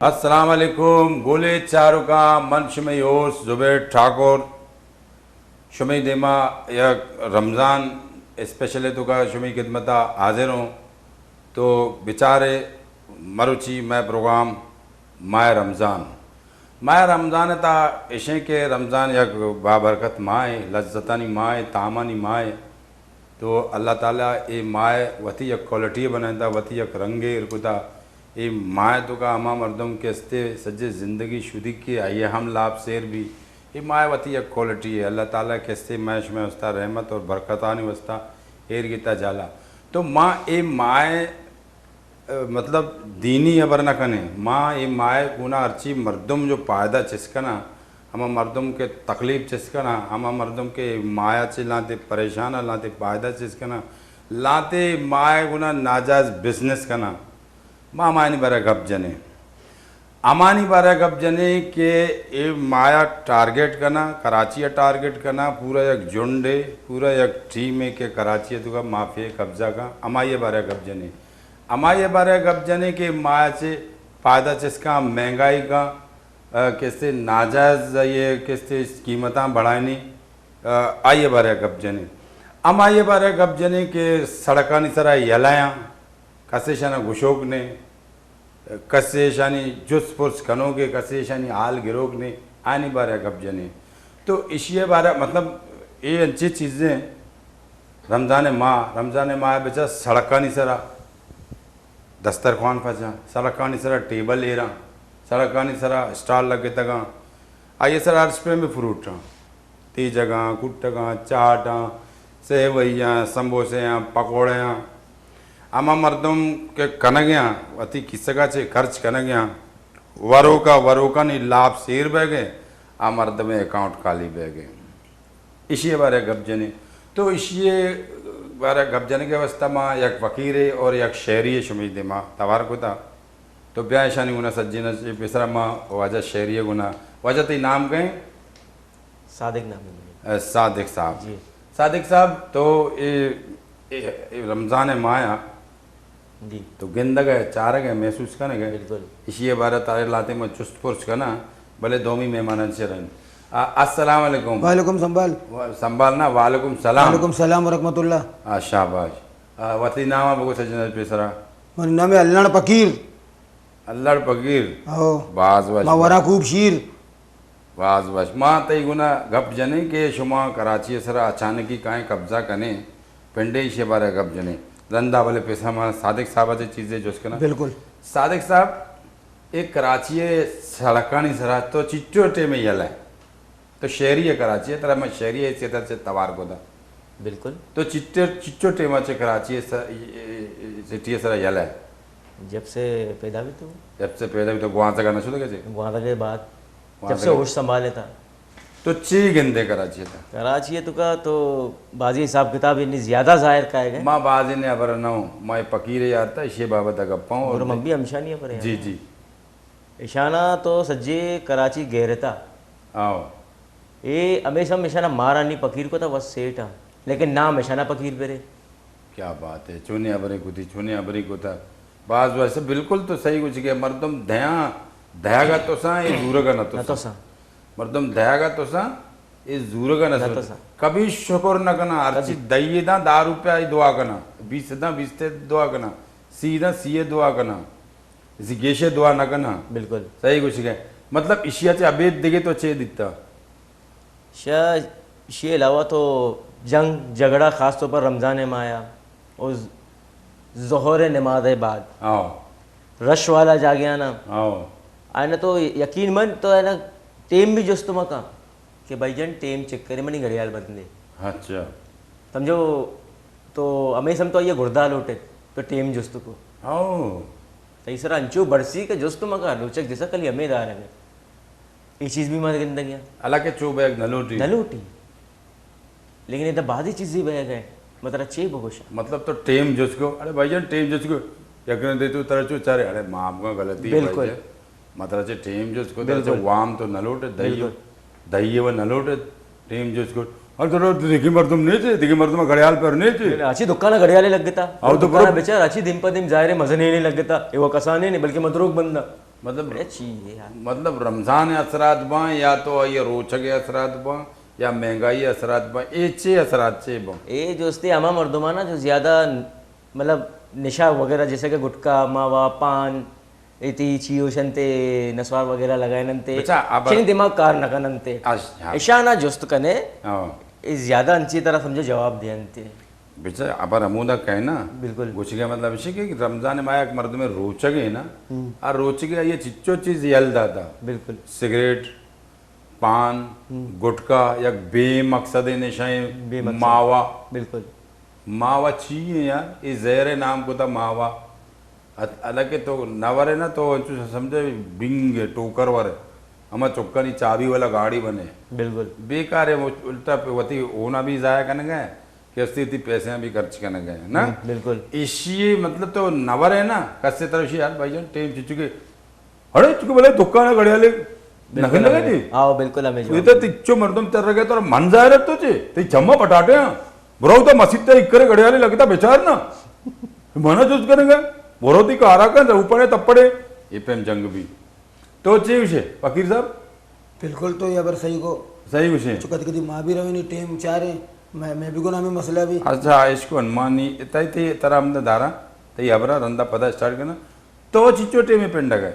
السلام علیکم گلیں چاروکاں، من شمئے ہوسٹ زبیر ٹھاکر شمئے دیما یک رمضان اسپیشل ءِ توکا شمئے خدمتا حاضر اوں۔ تو بچارے مروچی مئے پروگرام ماہ رمضان۔ ماہ رمضان ءِ تہا اشیں کہ رمضان یک بابرکت ماہ ءِ، لذتانی ماہ ءِ، تامانی ماہ ءِ۔ تو اللہ تعالیٰ اے ماہ ءَ وتی یک کوالٹی بنائینتا، وتی یک رنگے ایر کتا۔ اے ماہ ءِ توکا ہما مردم کہ استے سجے زندگی شدیگ کہ آئی ءَ ہم لاپ سیر بی۔ اے ماہ ءِ وتی یک کوالٹی ءِ۔ اللہ تعالیٰ کہ استے مئے شمئے واسطہ رحمت اور برکتانی واسطہ ایر گیتا جالا۔ تو ما اے ماہ ءَ مطلب دینی ہبر نہ کنیں، ما اے ماہ ءِ گونا ہرچی مردم جو پائدہ چست کناں، ہما مردم کہ تکلیف چست کناں، ہما مردم کہ ماہ ءَ چہ لانتے پریشان ءَ، لانتے پائدہ چست کناں، لانتے ماہ ءِ گونا ناجائز بزنس کناں، ما ہمایانی بارہ ءَ گپ جنیں۔ ہمانی بارہ ءَ گپ جنیں کہ اے ماہ ءَ ٹارگٹ کناں، کراچی ءَ ٹارگٹ کناں، پورا یک جنڈے، پورا یک ٹیمے کہ کراچی ءِ توکا مافیا ءِ قبضہ کاں، ہمائی ءِ بارہ ءَ گپ جنیں۔ ہمائی ءِ بارہ ءَ گپ جنیں کہ ماہ ءَ چہ پائدہ چست کاں، مہنگائی کاں، آ، کسے ناجائز آئی ءِ کسے قیمتاں بڑھائینی، آ، آئی ءِ بارہ ءَ گپ جنیں۔ ہمائی ءِ بارہ ءَ گپ جنیں کہ سڑکانی سرا یلہ آں، کسے اشاناں گشوک نے، کسے اشانی جست پرس کنوکے، کسے اشانی حال گروک نے، آنی بارہ ءَ گپ جنیں۔ تو اشی ءِ بارہ ءَ مطلب اے انچیں چیزیں رمضان ءِ ماہ، رمضان ءِ ماہ ءَ بچار سڑکانی سرا دسترخوان پچاں، سڑکانی سرا ٹیبل ایراں، سڑکانی سرا اسٹال لگتگاں، آئی ءِ سرا ہر پیم فروٹاں، تیجگاں، کٹگاں، چاٹاں، سیوئیاں، سمبوسیاں، پکوڑیاں۔ ہما مردم کہ کنگیاں، وتی کیسگا چہ خرچ کنگیاں، وروکا وروکانی لاپ سیر بیگے، آ مردم اکاؤنٹ خالی بیگے۔ ایشی ءِ بارہ ءَ گپ جنیں۔ تو ایشی ءِ بارہ ءَ گپ جنگ ءِ واستہ ما یک فقیرے اور یک شعرے شمئے دیما توار کتا۔ تو بیا ایشانی گونا سجین ءَ پیسرا ما واجہ شعرے گونا۔ واجہ تئی نام کئے؟ صادق نام ہے میرا۔ اے، صادق صاحب۔ جی۔ صادق صاحب، تو اے، اے، اے رمضان ءِ ماہ ءَ جی۔ تو گندگ ءَ، چارگ ءَ، محسوس کنگ ءَ۔ بالکل۔ ایشی ءِ بارہ ءَ ترا لہتے ما چست پرس کناں، بلے دومی مہمان ءَ چہ رند۔ آ، السلام علیکم۔ وعلیکم سنبھال۔ و-، سنبھال نا، وعلیکم سلام۔ وعلیکم سلام ورحمۃ اللہ۔ آ، شاباش۔ آ، وتی نام ءَ بگو سجن ءَ پیسرا۔ منی نام ہے اللڑ پکیر۔ اللڑ پکیر۔ ہو۔ باز وش۔ ما وراں خوب شیر۔ باز وش۔ ما تئی گونا گپ جنیں کہ شما کراچی ءِ سرا اچانکی کائیں قبضہ کنیں، پنڈے ایشی ءِ بارہ ءَ گپ جنیں۔ رندا بلے پیسرا ما صادق صاحب ءَ چہ چیزے جست کناں۔ بالکل۔ صادق صاحب، اے کراچی ءِ سڑکانی سرا تو چچو ٹیمے یلہ ئے؟ تو شہری ئے کراچی ءِ، ترا من شہری ءِ حیثیت ءَ چہ توار کتا۔ بالکل۔ تو چچو، چچو ٹیم ءَ چہ کراچی ءِ س-، سٹی ءِ سرا یلہ ئے؟ جب سے پیدا بھی تو۔ جب سے پیدا بھی تو گوانزگ ءَ نہ شتگ ئے چے؟ گوانزگ ءَ بعد۔ جب سے ہوش سنبھالے تھا۔ تو چی گندے کراچی ءِ تہا؟ کراچی ءِ توکا تو بازی حساب کتاب انی زیادہ ظاہر کائے گئے۔ ما بازی نے ہبر نہ اوں، ما اے پکیر یار تا، ایشی بابت ءَ گپاں اور گڑا من بھی ہمشانی ہبر جی، جی۔ اشانا تو سجے کراچی گیرتا۔ آؤ۔ اے ہمیشہ ہم اشانا مارا نی پکیر کتا، بس سیٹ ہم۔ لیکن نام اشانا پکیر برے۔ کیا بات ہے، چونیں ہبرے کتی، چونیں ہبرے کتا۔ باز وش، بالکل تو صحیح گوشگ ئے، مردم دھیاں، دھیگا تو ساں، اے زورگا نہ تو نہ تو ساں۔ ساں۔ مردم دھیگا تو ساں، اے زورگا نہ نہ تو ساں۔ ساں۔ کبھی شکر نہ کنا، ہرچی کبھی۔ دئیے داں دہ روپیہ ای دعا کنا، بیس داں بیس تے دعا کنا، سی داں سی دعا کنا۔ اسی گیشے دعا نہ کناں۔ بالکل۔ صحیح گوشگ ئے۔ مطلب، اشیا چہ ابید دگہ تو چے دیتا؟ شا-، اشی علاوہ تو جنگ، جھگڑا، خاص طور پر رمضان ماہ آیا، اور ظہر نماز بعد۔ آؤ۔ رش والا جاگیانا۔ آؤ۔ آئینا تو یقین من تو آئینا ٹیم بھی جست مکا کہ بھائی جان ٹیم چیک کرے، منی گھڑیال بند ہے۔ اچھا۔ سمجھو، تو ہمیں سم تو یہ گردہ لوٹے، تو ٹیم جست کو۔ آؤ۔ تئی سرا انچو برسی کہ جست مکا، لوچک جسا کلی ہمیں دار ہے۔ یہ چیز بھی مت گندگیا۔ حالانکہ چو بیگ نہ لوٹی۔ نہ لوٹی۔ لیکن یہ تو بعضی چیزیں بیگ ہے۔ مطلب چے بگوشا۔ مطلب تو ٹیم جست کو، ارے بھائی جان ٹیم جست کو، یقین دے تو ترا چو چارے، ارے معاف کا غلطی بھائی بالکل۔ جان۔ مطلب چے ٹیم جست کو، ترا چے بالکل۔ وام تو نہ لوٹے، دہی، بالکل۔ دہی وہ نہ لوٹے، ٹیم جست کو۔ اور تو دیکھی مردم نہیں تھے، دیکھی مردم گھڑیال پر نہیں تھے۔ اچھی دکان گھڑیالے لگ گتا۔ اور تو دکان برو بیچار اچھی دن پر دن ظاہر ہے مزنے نہیں لگ گتا، یہ وہ کسانے نہیں بلکہ مدروک بندہ۔ مطلب، اے چی اے یار؟ مطلب، رمضان ءِ اثرات باں یا تو آئی ءِ روچگ ءِ اثرات باں یا مہنگائی ءِ اثرات باں، اے چے اثرات چے باں؟ اے جستے ہما مردمانا جو زیادہ، مطلب، نشہ وغیرہ، جیسے کہ گٹکا، ماوا، پان، اے تی چی ہوشنتے، نسوار وغیرہ لگائننتے، بچا، ابر- شنی دماغ کار نہ کننتے۔ اش-، ہاں۔ اشانا جست کنے، ہاں۔ اے زیادہ انچی طرح سمجھو جواب دینتے۔ بچا، ابر ہمودا کئے نا۔ بالکل۔ گوشگے مطلب اش کہ رمضان ماہ یک مردمے روچگے نا، ہم۔ آ روچگے آئی چچو چیز یل داتا۔ بالکل۔ سگریٹ، پان، ہم۔ گٹکا، یک بے مقصد نشہ، بے مقصد۔ ماوا۔ بالکل۔ ماوا چی اے یار؟ اے زہر نام کتا ماوا۔ ات-، حالانکہ تو نہ ورے نا تو انچو سمجھے بنگ ٹوکر ورے۔ ہما چکانی چابی والا گاڑی بنے۔ بالکل۔ بیکار ہے، وہ الٹا پہ وتی ہونا بھی ضائع کنگا ہے۔ کہ استی تی پیسے بھی خرچ کنگ ء نا۔ ہم، بالکل۔ ایشی مطلب تو نور ہے نا، کسے طرف شی یار بھائی جان ٹیم چچو کے، اڑے چکو بلے دکان گھڑیالے بالکل نہ ہمیں، لگے۔ آؤ، بالکل ہمیں جو۔ یہ تو تچو مردم تر رگے تو من ظاہر ہے تو چے، تی چما پٹاٹے ہیں۔ برو تو مسیت تے اکرے گھڑیالے لگتا بیچار نا۔ منا جست کریں گے، برو تی کارا کن، اوپنے تپڑے، یہ پیم جنگ بھی۔ تو چے وشے، فقیر صاحب؟ بالکل تو یہ خبر صحیح کو۔ صحیح وشے۔ چو کدی کدی ما بھی روینی ٹیم چارے، میں، میں بھی گنا میں مسئلہ بھی۔ اچھا، عشق و انمانی، اتائی تے ترا ہم دارا، تے یہ خبر رندا پدا اسٹارٹ کرنا۔ تو چچو ٹیم پنڈگ ہے؟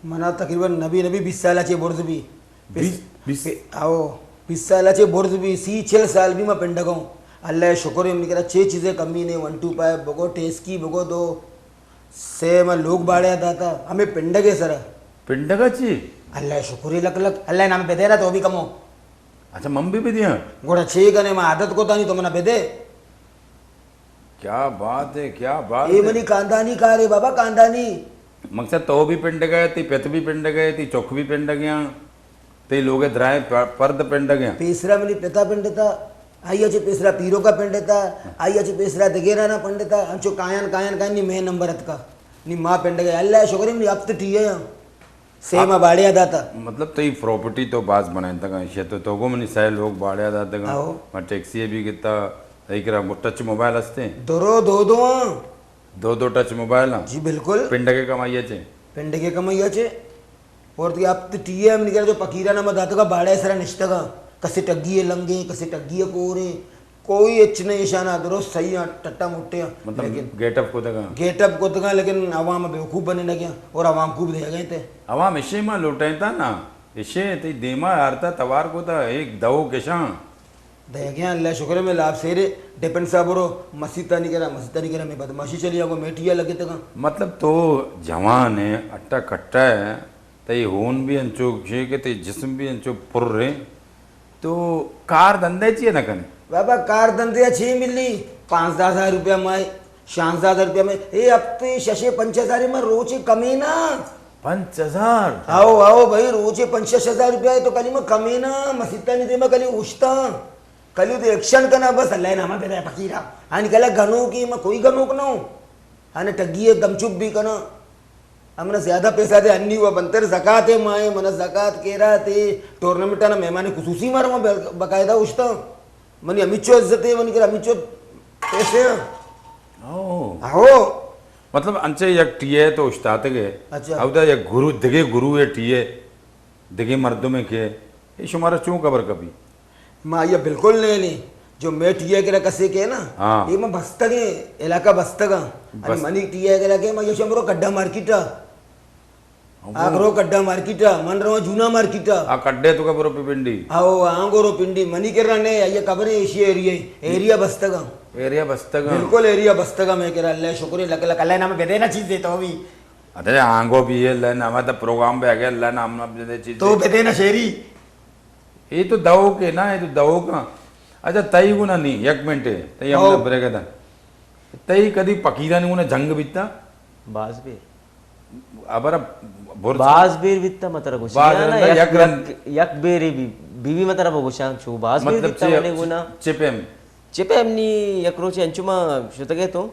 منا تقریباً نبی، نبی بیس سال چے برز بھی۔ بیس، بیس؟ آؤ، بیس سال چے برز بھی، سی چل سال بھی ما پنڈگ ہوں۔ اللہ شکر ہے، منی کرا چے چیزیں کمی نہیں، ون ٹو فائیو بگو، ٹیسکی بگو دو۔ سے من لوگ باڑے داتا، ہمیں پنڈگے سرا۔ پنڈگا چی؟ اللہ شکر ہے لک لک، اللہ نام پہ دے رہا تو بھی کمو۔ اچھا، من بھی بھی دیا؟ گوڑا چی کنے، ما عادت کو تانی تو منا پہ دے۔ کیا بات ہے، کیا بات اے ہے۔ منی خاندانی کار ہے بابا، خاندانی۔ مقصد تو بھی پنڈگا، تی پت بھی پنڈگا، تی چک بھی پنڈگا۔ تئی لوگ ء درائیں پ-، پرد پنڈگ ء۔ پیسرا منی پتا پنڈتا، آئی ء چہ پیسرا پیروکا پنڈتا، آئی ء چہ پیسرا دگیرانا پنڈتا، انچو کایان کایان کایان نی مئے نمبر اتکا۔ نی ما پنڈگ ء، اللہ ء شکر ء منی ہپت ٹی ء آں۔ سے ما باڑیا داتا۔ مطلب تئی پراپرٹی تو باز بنائینتگاں، ایشی تو تو گو منی سئے لوگ باڑیا داتگاں۔ آہو۔ ما ٹیکسی ء بھی گتا، تئی کرا ٹچ موبائل ہستے؟ درو دو دو آں۔ دو دو ٹچ موبائل آں؟ جی بالکل۔ پنڈگ ء کمائی ء چے؟ پنڈگ ء کمائی ء چے؟ اور تئی ہپت ٹی ایم نگر جو پکیران ہم داتگا باڑہ سرا نشتگا، کسے ٹگی ء لنگیں، کسے ٹگی ء کوریں، کوئی اچ نہ ایشانا، درست صحیح آں، ٹٹا موٹے آں۔ مطلب لیکن گیٹ اپ کتگاں۔ گیٹ اپ کتگاں، لیکن عوام بیوقوف بننگیاں اور عوام خوب دیگیں تے۔ عوام اشے ما لوٹائیں تا نا، اشے تئی دیما آرتا توار کو تا ایک دو کشاں۔ دئیگیاں اللہ شکر ہے، میں لاپ سیرے ڈیپن صاحب رو مسیتانی کرا، مسیتانی کرا میں بدماشی چلی آگو میٹیا لگے تگا۔ مطلب تو جوان ہے، اٹا کٹا ہے، تئی ہون بھی انچو شے کہ تئی جسم بھی انچو پر ہے، تو کار دندے چیئے نہ کنے؟ بابا کار دندے چی ملی؟ پانزدہ ہزار روپیہ ماہ۔ شانزدہ ہزار روپیہ میں، اے ہفتے ششے پنچ ہزار میں روچے کمینا۔ پنچ ہزار؟ آؤ، آؤ بھائی، روچے پنچ شش ہزار روپیہ ہے تو کلی میں کمینا، مسیتانی دیما کلی اوشتا۔ کلی تو ایکشن کنا بس، اللہ نامہ پہ دے پکیرا۔ ہانی کلا گنوکی میں کوئی گنوک نہ ہوں۔ ہانے ٹگی ہے دم چپ بھی کنا۔ ہمنا زیادہ پیسہ دے انی و بنتر زکات ہے مائے، منا زکات کیرا تے ٹورنمنٹ نا مہمان خصوصی مارا باقاعدہ اوشتا۔ منی ہمیچو عزت ہے، منی کر ہمیچو پیسے ہیں۔ او۔ آہو۔ مطلب انچے یک ٹی اے تو اشتاتے گئے۔ اچھا۔ اودا یک گرو، دگے گرو ہے ٹی اے، دگے مردم ہے کہ، اے شمارا چون خبر کبھی؟ ما یہ بالکل نہیں، نہیں۔ جو میں ٹی اے کرا کسے کہ نا، ہاں۔ یہ میں بستگیں، علاقہ بستگاں۔ بس۔ منی ٹی اے کرا کہ میں یہ شمرو کڈا مارکیٹ ہے۔ آ کرو کڈا مارکیٹ ء، من رواں جونا مارکیٹ ء۔ آ کڈے تو کا برو پہ پنڈی؟ آو، آنگو رو پنڈی، منی کرا نے، آئی خبر ہے ایشی ایریا، ایریا بستگاں۔ ایریا بستگاں۔ بالکل ایریا بستگاں، میں کرا اللہ شکر ہے، لک لک اللہ نام بدے نا چیز دیتا ہو بھی۔ ارے آنگو بھی ہے، اللہ نام تو پروگرام پہ آ گیا، اللہ نام نہ بدے چیز تو دے۔ بدے نا شیری۔ یہ تو دو کے نا، یہ تو دو کا۔ اچھا، تئی گنا نہیں، یک منٹ ہے، تئی ہم او۔ Break the. تئی کدی پکیرانی گنا جنگ بیتا؟ باز بے۔ ابر برز باز بیر بیتا مطلب گوشی باز یا نا، رندا یک، یک رند یک، یک بیری بی، بی بی مطلب گوشان چو باز بیر مطلب بیتا چے، منے گونا۔ چے پیم؟ چے پیم نی یک روچے انچو ما شتگے تو،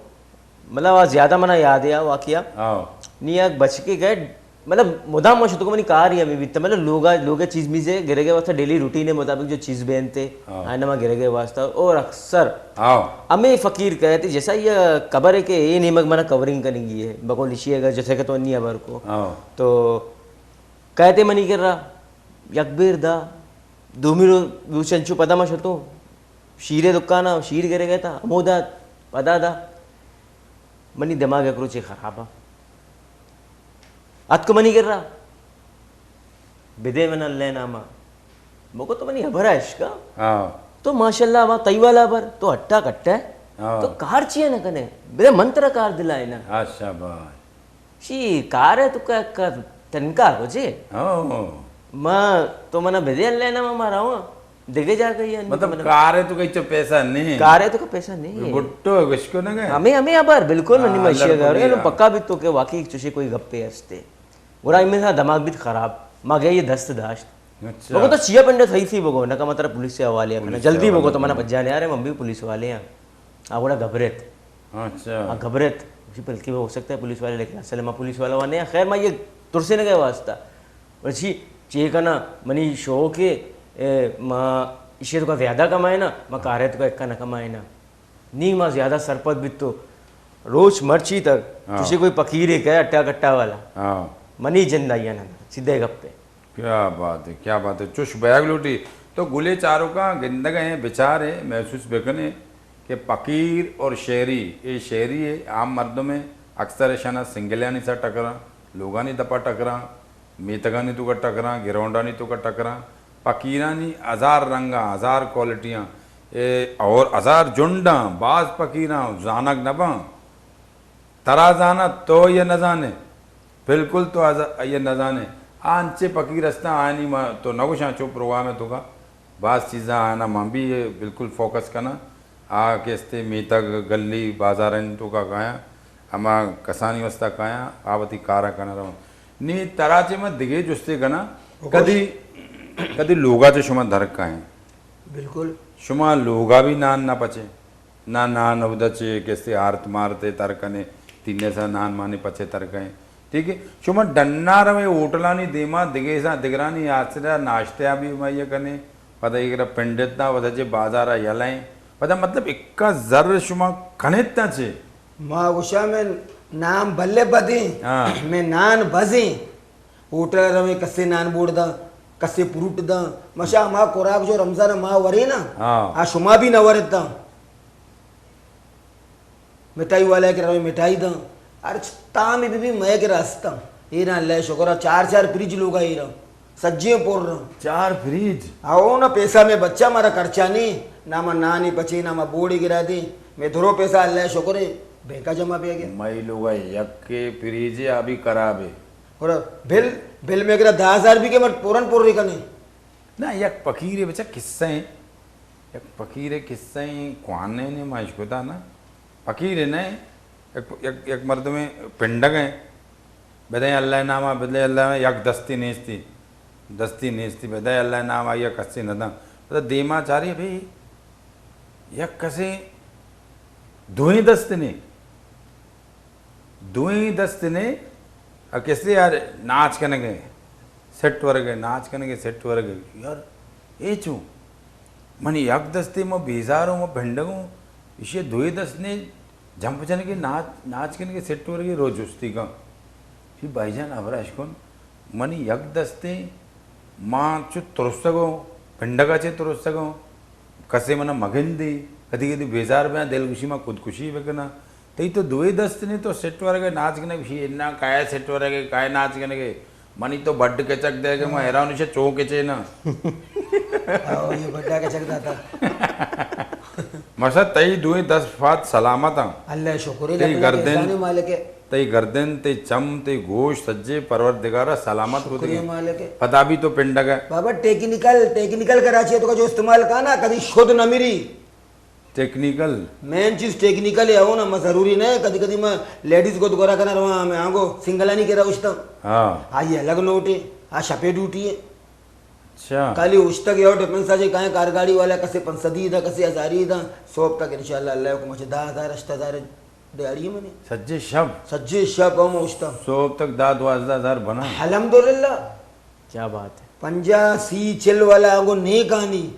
مطلب آ زیادہ منا یاد ہے آ واقعہ۔ ہاں۔ نی یک بچکے گئے مطلب، مدام ما شتو منی کار ہی ہمیں بیتا، مطلب، لوگا، لوگا چیز میزے گرگے واسطہ ڈیلی روٹین مطابق جو چیز بینتے، ہاں۔ آئنا ما گرگے واسطہ، اور اکثر ہاں۔ ہمیں فقیر کہتے، جیسا یہ خبر ہے کہ یہ نیمک منا کورنگ کریں گی ہے، بقول اشی اگر جیسے کہ تو نہیں خبر کو، ہاں۔ تو کہتے منی کر رہا، یک بیر دا، دومی رو، روچ انچو پدا ما شتو، شیرے دکانا، شیر گرگے تا، ہمودا، پدا دا۔ منی دماغ یک روچے خراب آ۔ اتکو منی گرا، بدے من اللہ ناما۔ مگو تو منی ہبرا اشکا۔ ہاں۔ تو ماشاءاللہ ما تئی والا بر، تو ہٹا کٹا ہے۔ ہاں۔ تو کار چیئے نہ کنے؟ بدے من ترا کار دلائے نا۔ ہاں، شاباش۔ شی کار ہے تو کا، کا تنکا ہو جے۔ ہاں۔ ما تو منا بدے اللہ ناما ما راواں۔ دگہ جاگہ یا مطلب، کار ہے تو کئی چو پیسہ نہیں۔ کار ہے تو کا پیسہ نہیں۔ بھٹو ہے، گشکو نہ گئے۔ ہمیں، ہمیں ابر بالکل ہاں، منی مشی اللہ اگر کو ہے، دیا۔ پکا بھی تو کہ واقعی چوشی کوئی گپے ہستے۔ گڑا میں تھا دماغ بھی خراب۔ ما گئے یہ دست داشت۔ اچھا۔ بگو تو چیا پنڈت صحیح سی بگو، نہ کہ مطلب پولیس سے حوالے ہے، پولیس سے جلدی بگو حوالے تو منا کرنا۔ پجانے آ رہے، ہم بھی پولیس والے ہیں۔ آ گڑا گھبرت۔ اچھا۔ آ گھبرت۔ اسی بلکہ ہو سکتا ہے پولیس والے، لیکن اصل ما پولیس والا نہیں۔ خیر، ما یہ ترسے نہ گئے واسطہ۔ ورچی چے کنا منی شوق ہے، اے، ما ایشی تو کا زیادہ کمائے نا، ما کارے تو کا اکا نہ کمائے نا۔ نی ما زیادہ سرپد بیتو۔ روچ مرچی تک ہاں۔ تشے کوئی پکیرے کہے اٹا کٹا والا۔ ہاں۔ منی جند آئی نا، سیدھے گپ پہ۔ کیا بات ہے، کیا بات ہے۔ چش بیگ لوٹی۔ تو گلے چاروکاں گندگ ہیں، بچار ہیں، محسوس بکنے کہ پکیر اور شہری، اے شہری ہے، عام مردم ہے، اکثر اشانا سنگلیانی سا ٹکراں، لوگانی دپا ٹکراں، میتگانی توکا ٹکراں، گراؤنڈانی توکا ٹکراں، پکیرانی ہزار رنگاں، ہزار کوالٹیاں، اے، اور ہزار جنڈاں، باز پکیراں، زانگ نباں۔ ترا زانت، تو یہ نزانے۔ بالکل تو از-، یہ نزانے۔ آ انچے پکیر ہستاں، آنی ما تو نگوشاں چو پروگرام ہے توکا۔ باز چیزاں آنا من بھی بالکل فوکس کناں۔ آ کہ استے میتگ، گلی، بازارانی توکا کایاں، ہما کسانی واسطہ کایاں، آ وتی کارا کناں رواں۔ نی ترا چے من دگے جستے کناں، بگوش۔ کدی، کدی لوگا چے شما در کائیں؟ بالکل۔ شما لوگا بھی نان نہ پچے، نہ نان اودا چے کہ استے آرت مارتے تر کنے، تینے سا نان مانے پچے تر کائیں۔ ٹھیک ہے؟ شما ڈنا روے ہوٹلانی دیما دگے سا دگرانی آسرا ناشتہ بھی مہیا کنے۔ پدا ایگرا پنڈت نا، پدا چہ بازارا یلہ ایں۔ پدا مطلب اکا زر شما کنیت نا چے؟ ما گوشاں، میں نام بلے بدیں، ہاں۔ میں نان بزیں۔ ہوٹل رویں، کسے نان بوڑ داں، کسے پروٹ داں۔ مشا ہما خوراک جو رمضان ما ورے نا، ہاں۔ آ شما بھی نہ ورت داں۔ مٹھائی والا کہ رویں مٹھائی داں۔ ہرچ تام بی بی مئے کہ راستاں۔ ایراں اللہ شکر، چار چار فریج لوگا ایراں۔ سجیں پر رہاں۔ چار فریج؟ آؤ نا، پیسہ میں بچہ مارا خرچہ نہیں۔ نہ ما نانی بچے، نہ ما بوڑی گرا دیں۔ میں دھرو پیسہ اللہ شکر ہے، بینکا جمع پہ گیا۔ مئی لوگا یک فریج ہے، ابھی خراب ہے۔ اور بل، بل میں اگر دہ ہزار بھی کے مر پورن پر رہی کنے۔ نہ، یک پکیرے بچہ قصہ ہیں۔ یک پکیرے قصہ ہیں، کوانے نے ما اشکتا نا۔ پکیرے نہ، یک، یک، یک مردمے پنڈگ ہیں۔ بدے اللہ ناما، بدے اللہ ناما، یک دستی نیستی۔ دستی نیستی، بدے اللہ ناما، یک کسی نداں۔ پدا دیما چاری بھئی، یک کسے دوئیں دست نے۔ دوئیں دست نے، ا کسے یار ناچ کنگے، سٹ ورگے، ناچ کنگے، سٹ ورگے۔ یار، اے چوں؟ منی یک دستے ما بیزار ہوں، ما پنڈگ ہوں، ایشی دوئیں دست نے جمپ جنگے، ناچ، ناچ کنگے، سٹ ورگے، رو جستی کن۔ جی بھائی جان، ہبرا اش کن، منی یک دستے ما چو ترسگوں، پنڈگا چے ترسگوں، کسے منا مگندی، کدی کدی بیزار بیاں، دل گوشی ما خودکشی بکناں۔ تئی تو دوئے دست نے، تو سٹ ورگے ناچ کنگے، گوشی انا کائے سٹ ورگے، کائے ناچ کنگے۔ منی تو بڈ کچک دے کہ ما حیران، اسے چو کچے نا۔ آؤ، یہ بڈا کچک داتا۔ ماشاءاللہ، تئی دوئیں دست پاد سلامت آں۔ اللہ شکر ہے، تئی اللہ گردن، احسان مالک ہے۔ تئی گردن، تئی چم، تئی گوش سجے پروردگارا سلامت کو شکریہ دے۔ مالک ہے۔ پدا بھی تو پنڈگ ہے۔ بابا، ٹیکنیکل، ٹیکنیکل کراچی ہے، تو کا جو استعمال کا نا، کبھی شد نہ مری۔ ٹیکنیکل؟ مین چیز ٹیکنیکل ہے، ہو نا، میں ضروری نہیں، کدی کدی میں لیڈیز کو دوکرا کرنا رہا، میں آنگو سنگلانی کے روشتا۔ ہاں۔ آئی الگ نوٹ ہے، آ شپے ڈیوٹی ہے۔ اچھا۔ کالی اوشتگ یو ڈیفنس آ جے کائیں کار گاڑی والا، کسے پنچ سدی دا، کسے ہزاری دا، سوب تک انشاءاللہ اللہ حکم اچھے دہ ہزار، ہشت ہزار۔ ڈیاری منی۔ سجے شپ؟ سجے شپ ہم اوشتاں۔ صبح تک دہ دوازدہ ہزار بنا۔ الحمدللہ۔ کیا بات ہے۔ پنجاہ، سی، چل والا آگو نیکانی،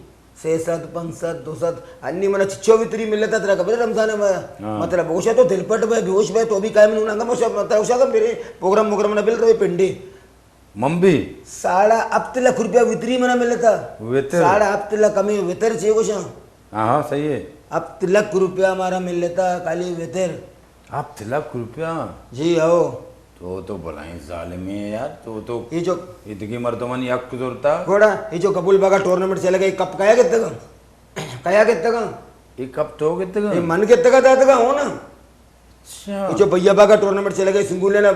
سے سد، پنچ سد، دو سد، انی منا چچو وتری ملتا، ترا خبر ہے رمضان ہے منا۔ ہاں۔ مطلب، اوشا تو دل پٹ بے، بیہوش بے، تو بھی قائم نہ ہونا، مطلب، اوشا کا میرے پروگرام، پروگرام نہ بل رہے پنڈے۔ من بھی۔ ساڑھا ہپت لکھ روپیہ وتری منا ملتا۔ وتر؟ ساڑھا ہپت لکھ ہمیں وتر چے گوشاں۔ ہاں، ہاں، صحیح ہے۔ ہپت لکھ روپیہ ہمارا ملتا، خالی وتر۔ ہپت لکھ روپیہ؟ جی، ہو۔ تو تو بلائیں ظالمے یار، تو تو یہ جو ادگی مردمانی حق زورتا۔ گوڑا، یہ جو قبول باغا ٹورنامنٹ چلے گئے، کپ کیا کتگا؟ کیا کتگا؟ یہ کپ تو کتگا؟ یہ من کتگا داتگا ہو نا۔ اچھا۔ یہ جو بھیا باغا ٹورنامنٹ چلے گئے، سنگولے نا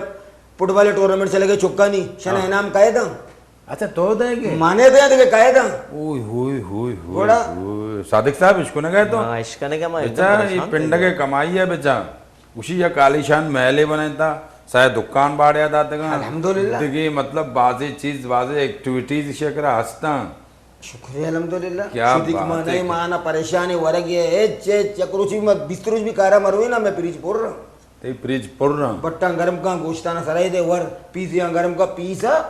فٹبال ٹورنامنٹ چلے گئے، چکانی، شنا ہاں۔ انعام کائے دا؟ اچھا، تو دے گے؟ مانے دے دے کائے دا؟ اوئے ہوئے ہوئے ہوئے گوڑا۔ ہوئے۔ صادق صاحب، اشکنگے تو؟ ہاں، اشکنگے، ما ایک دم بچا، پریشان یہ پنڈ تھے۔ کے کمائی ہے بچا۔ اسی یک عالیشان محلے بنائیں تا، سائے دکان باڑیا داتگاں۔ الحمدللہ۔ دیگے مطلب بازی چیز، بازی ایکٹیویٹیز شکرا ہستاں۔ شکر ہے الحمدللہ۔ کیا شدی بات کمانا ہے۔ مانا پریشان ورگے، ہچ، ہچ، یک روچ بھی میں بیست روچ بھی کارا مروی نا، میں فریج پر رہا۔ تئی فریج پر رہا۔ بٹاں گرم کاں، گوشتانا سرائے دے ور، پیزیاں گرم کا پیزا،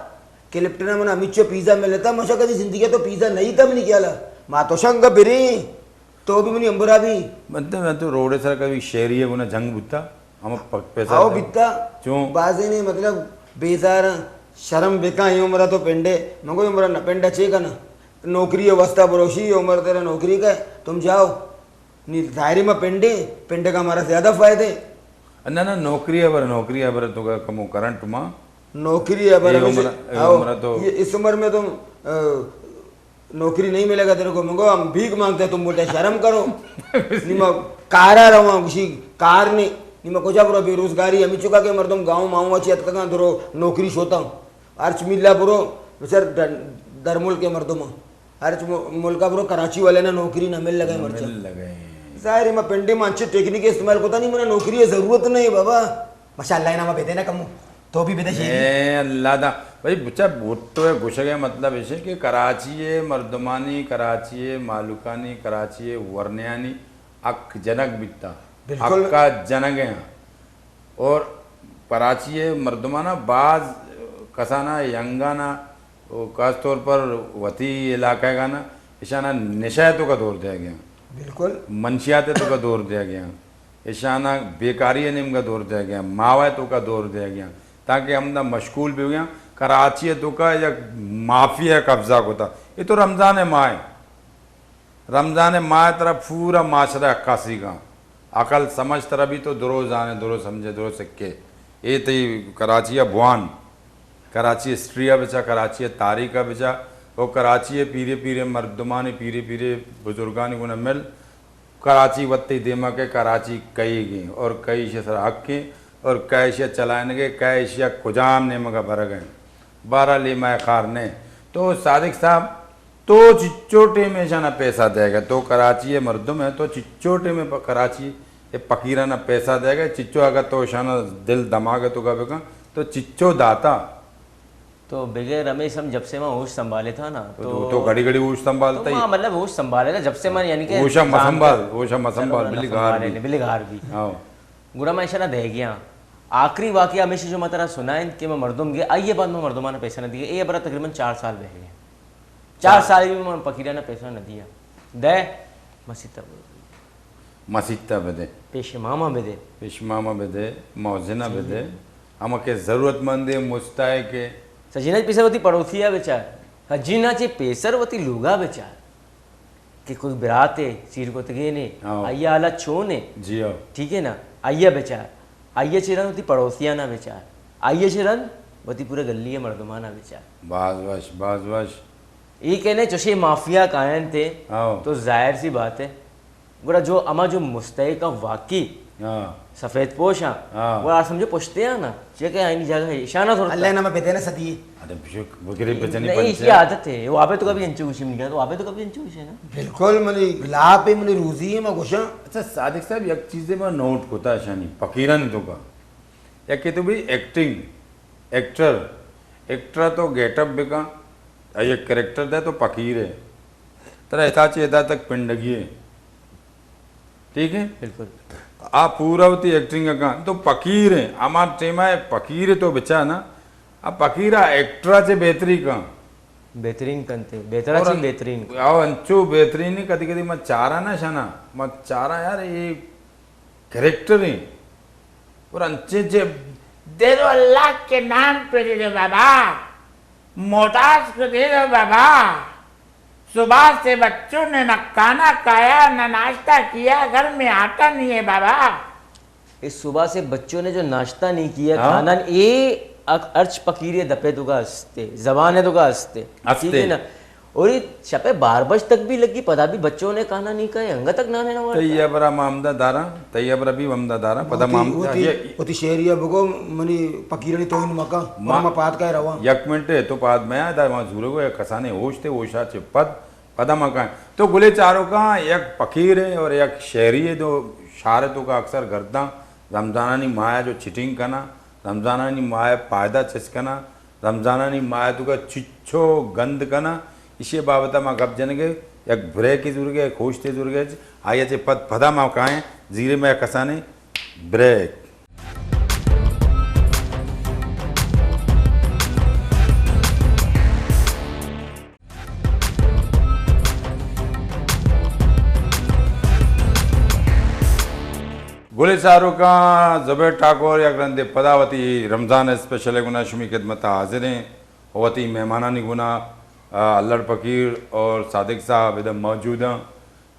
کلپٹنا منا ہمیچو پیزا ملتا، مشا کدی زندگی تو پیزا نہیں تا منی خیالا۔ ما تو شنگ بری، تو بھی منی امبرا بھی۔ بنتے میں تو روڈ سر کبھی شہری ہے گنا جنگ بوتا، ہم پ-، پیسہ آؤ دے۔ بیتا۔ چون؟ بازی نے مطلب بیزاراں، شرم بکاں، یہ عمرہ تو پنڈے، مگو عمرہ نہ پنڈا چے کنا؟ نوکری واسطہ بروشی، عمر تیرا نوکری کا ہے، تم جاؤ۔ نی ظاہری ما پنڈے، پنڈے کا ہمارا زیادہ فائدہ ہے۔ نہ، نہ، نوکری ہے بر، نوکری ہے بر، تو کا کمو کرنٹ ما۔ نوکری ہے بر، اے مجھے، عمر، اے آؤ، عمر تو یہ اس عمر میں تم، آ، نوکری نہیں ملے گا تیرے کو۔ منگو ہم بھیک مانگتے ہیں، تم بولتے ہیں شرم کرو۔ نی ما کارا رواں، کسی کار نہیں۔ نی ما کجا برو، بے روزگاری ہمیں چکا کہ مردم گاؤں ماؤں اچھی اتکا درو نوکری شوتا۔ ہرچ ملا برو، بچار در، در ملک مردم۔ ہرچ مو-، ملکا برو کراچی والے نا نوکری نہ مل لگے نہ مرچا۔ مل لگے۔ ظاہر ہے، ما پنڈے ما انچے ٹیکنیک استعمال کوتا نہیں، منا نوکری ضرورت نہیں بابا۔ ماشاءاللہ، انعام بدے نا کمو۔ تو بھی بدے شیری۔ اے اللہ دا۔ بھائی بچا بھٹو ہے گوشگے مطلب ایشے کہ کراچی ہے مردمانی، کراچی ہے مالوکانی، کراچی ہے ورنیانی حق جنک بیتا۔ بالکل۔ حقا جنگ ہیں۔ اور کراچی ء مردمانا باز کسانا ینگانا و خاص طور پر وتی علاقہ گانا اشانا نشہ تو کا دور دیا گیا۔ بالکل۔ منشیات تو کا دور دیا گیا۔ اشانا بیکاری نیمگا دور دیا گیا، ماوا تو کا دور دیا گیا، تاکہ ہم دا مشغول بھی ہو گیا۔ کراچی تو کا یک مافیا قبضہ کو تھا۔ یہ تو رمضان ماہ ہے۔ رمضان ماہ ترا پورا معاشرہ عکاسی کا۔ عقل سمجھ ترا بھی تو درو زانے، درو سمجھے، درو سکے۔ اے تئی کراچی بوان، کراچی ہسٹری بچا، کراچی تاریخ بچا، او کراچی پیرے پیرے مردمانے، پیرے پیرے بزرگانی گنا مل، کراچی وتی دیما کہ کراچی کئی گیں اور کئی شے سر حق گیں اور کئی شے چلائنگے، کئی شے کجام نیمگا برگے۔ بہرحال اے مئے خار نہ۔ تو صادق صاحب، تو چچو ٹیم ایشانا پیسہ دے گا؟ تو کراچی ء مردم ہے، تو چچو ٹیم ء پ-، کراچی ء پکیرانا پیسہ دے گا؟ چچو اگر تو ایشانا دل دماغ تو کا بکن، تو چچو داتا؟ تو بغیر رمیش ہم جب سے وہاں ہوش سنبھالے تھا نا، تو، تو تو گھڑی گھڑی ہوش سنبھالتا تو ہی۔ وہاں مطلب ہوش سنبھالے نا، جب سے میں یعنی کہ ہوشا مہ سنبھال، ہوشا مہ چلو سنبھال، نا، بلی گار سنبھالے بھی۔ نے، بلی گار بھی۔ ہاں۔ گڑا میں ایشانا دے گیا۔ آخری واقعہ ہمیشہ جو میں ترا سنائیں کہ میں مردم گیا، آئیے بعد میں مردمانا پیسہ نہ دیا۔ اے برا تقریباً چار سال بہ گئے۔ چار چار۔ سال بھی من پکیرانا پیسہ نہ دیا۔ دے مسیت۔ مسیت بدے۔ پیش ماما بدے۔ پیش ماما بدے، موزنا صحیح۔ بدے۔ ہما کہ ضرورت مند ہے، مستحق ہے۔ سجینا پیسہ وتی پڑوسی آ بچار۔ سجینا چے پیسر وتی لوگا بچار۔ کہ کوئی براتے سیر کتگینے، ہاں۔ آئی حالت چونے۔ جی ہاں۔ ٹھیک ہے نا؟ آئی بچار۔ آئی چے رند وتی پڑوسیانا بچار۔ آئی چے رند وتی پورے گلی مردمانا بچار۔ باز وش، باز وش۔ اے کہنے چشے مافیا کائن تھے، ہاں۔ تو ظاہر سی بات ہے۔ گڑا جو اما جو مستحق واقعی ہاں۔ سفید پوش ہاں۔ ہاں۔ گڑا سمجھو پشتے ہاں نا، چیا کہ آئینی جگہ ہے، اشانہ تھوڑا اللہ نام پہ دینا سدی۔ ارے بشک، بگرے بچنی نہیں، پنچ۔ یہ عادت ہے، وہ آپے تو کبھی انچو خوشی نہیں کیا، تو آپے تو کبھی انچو خوشی ہے نا۔ بالکل، منی لاپ ہے، منی روزی ہے، میں گوشاں۔ اچھا، صادق صاحب، یک چیزے میں نوٹ کوتا شانی، فقیرانی تو کا۔ یک کہ تو بھی ایکٹنگ، ایکٹر، ایکٹر تو گیٹ اپ بکا، آئی کریکٹر دے تو فقیر ہے۔ ترا اتا چے ادا تک پنڈگی ہے۔ ٹھیک ہے؟ بالکل۔ آ پورا وتی ایکٹنگ کن تو پکیر ہیں، ہما ٹیم ء پکیر تو بچا نا، آ پکیر آ ایکٹرا چے بہتری کن۔ بہترین کنتے، بہترا اور چے ان-، بہترین۔ او انچو بہترین نہیں، کدی کدی میں چارا نہ شنا، میں چارا یار یہ کریکٹر ہیں۔ اور انچے چے دے دو اللہ کے نام پہ دے دو بابا، موٹاس کو دے دو بابا۔ صبح سے بچوں نے نہ کھانا کھایا، نہ ناشتہ کیا، گھر میں آٹا نہیں ہے بابا۔ اس صبح سے بچوں نے جو ناشتہ نہیں کیا، ہاں۔ کھانا نہیں، اے اک-، ارچ پکیری دپے تو کا ہستے، زبان ہے تو کا ہستے۔ ہستے۔ ٹھیک ہے نا؟ اور یہ شپے بار بج تک بھی لگی، پدا بھی بچوں نے کھانا نہیں کھایا، انگا تک نانے نہ تئی وارتا۔ ابرا ما ہمدا داراں، تئی ابرا بھی ہمدا داراں، پدا ما وتی، ہم-، وتی، یہ وتی شعریہ بگو، منی پکیرانی توہین مکا، ما، ما پاد کا رواں۔ یک منٹ ہے، تو پاد میں آ، دا ما زورے گو، یک کسانے ہوش تے، ہوشا چے پد، پدا ما کائیں۔ تو گلے چاروکاں یک پکیر ہے اور یک شعری ہے، دو شعر تو کا اکثر گرداں، رمضانانی ماہ جو چٹنگ کنا، رمضانانی ماہ پائدہ چس کنا، رمضانانی ماہ ء توکا چچو گند کناں، ایشی ء بابت ء ما گپ جنگ ء یک بریکے زورگ ء، یک ہوشتے زورگ ء، آئی ء چہ پد پدا ما کائیں زیریں مئے کسانیں بریک۔ گلیں چاروکاں، زبیر ٹاکر یک رندے پدا وتی رمضان اسپیشل ء گونا شمی خدمت ء حاضر ایں۔ وتی مہمانانی گونا، آ، الڑ پکیر اور صادق صاحب ادا موجود ایں۔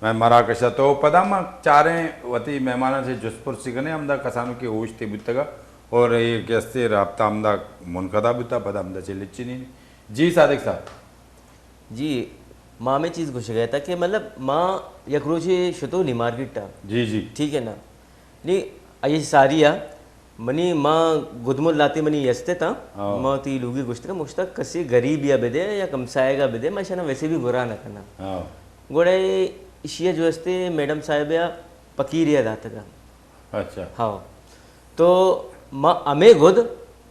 مئے مراکش ء تو پدا ما چاریں وتی مہماناں سے جست پرسی کنیں، ہمدا کسانو کہ اوشتے بوتگا اور یہ گستے رابطہ ہمدا منقطع بوتا، پدا ہمدا چے لچنی۔ جی صادق صاحب۔ جی، ما ہمے چیز گوشگ ء اتاں کہ مطلب ما یک روچے شتو نی مارکیٹ ء۔ جی، جی۔ ٹھیک ہے نا؟ نی، آئی ساری ء منی ما گدمل لاتے منی یست اتاں۔ ہاں۔ ما تی لوگی گوشتگ، مشتگ کسی غریب یا بدے یا کمسائے گا بدے، ما شنا ویسے بھی برا نہ کناں۔ ہاں۔ گڑے اشی ء جو استے میڈم صاحب ء پکیری ء داتگ۔ اچھا۔ ہاں۔ تو ما ہمے گد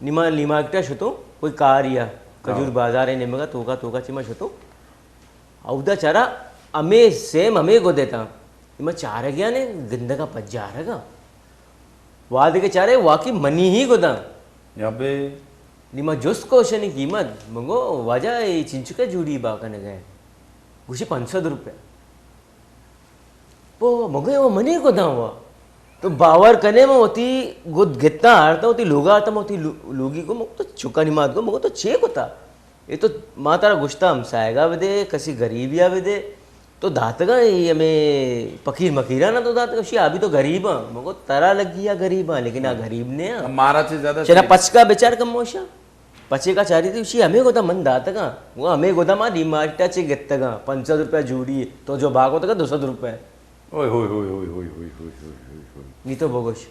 نی ما نی مارکیٹ ء شتو، کوئی کار یا کجور ہاں۔ بازار ء نیمگا توکا توکا چی ما شتو۔ اودا چارا ہمے سیم ہمے گد اتاں۔ ما چارگیا نے گندگا پجارگا۔ وادے کہ چارے واقعی منی ہی گداں۔ یا بے۔ نی ما جست کوشنی قیمت، منگو واجہ اے چنچکا جوڑی با کنگے۔ گوشی پنچ سد روپے۔ پو مگے وہ منی گداں وا۔ تو باور کنے، من وتی گد گتاں آرتاں، وتی لوگا آرتاں، من وتی لو-، لوگی کو، من تو چکانی مات کو، من تو چے کتا؟ اے تو ما ترا گشتا ہمسایگا بدے، کسی غریبیا بدے، تو داتگا اے ہمیں پکیر مکیرا نہ تو داتگا، شی ابھی تو غریب ہاں، من کو ترا لگی یا غریب ہاں، لیکن آ غریب نے ہاں۔ مارا چے زیادہ چنا چاہیے۔ پچکا بچار کم موشا۔ پچے کا چاری تھی، اسی ہمیں گودا من داتگاں۔ وہ ہمیں گودا ما ڈی مارٹا چے گتگاں، پنچ سد روپے جوڑی، تو جو باغ ہوتگا دو سد روپے۔ اوئے ہوئے ہوئے ہوئے ہوئے ہوئے ہوئے ہوئے ہوئے ہوئے۔ نی تو بگوش۔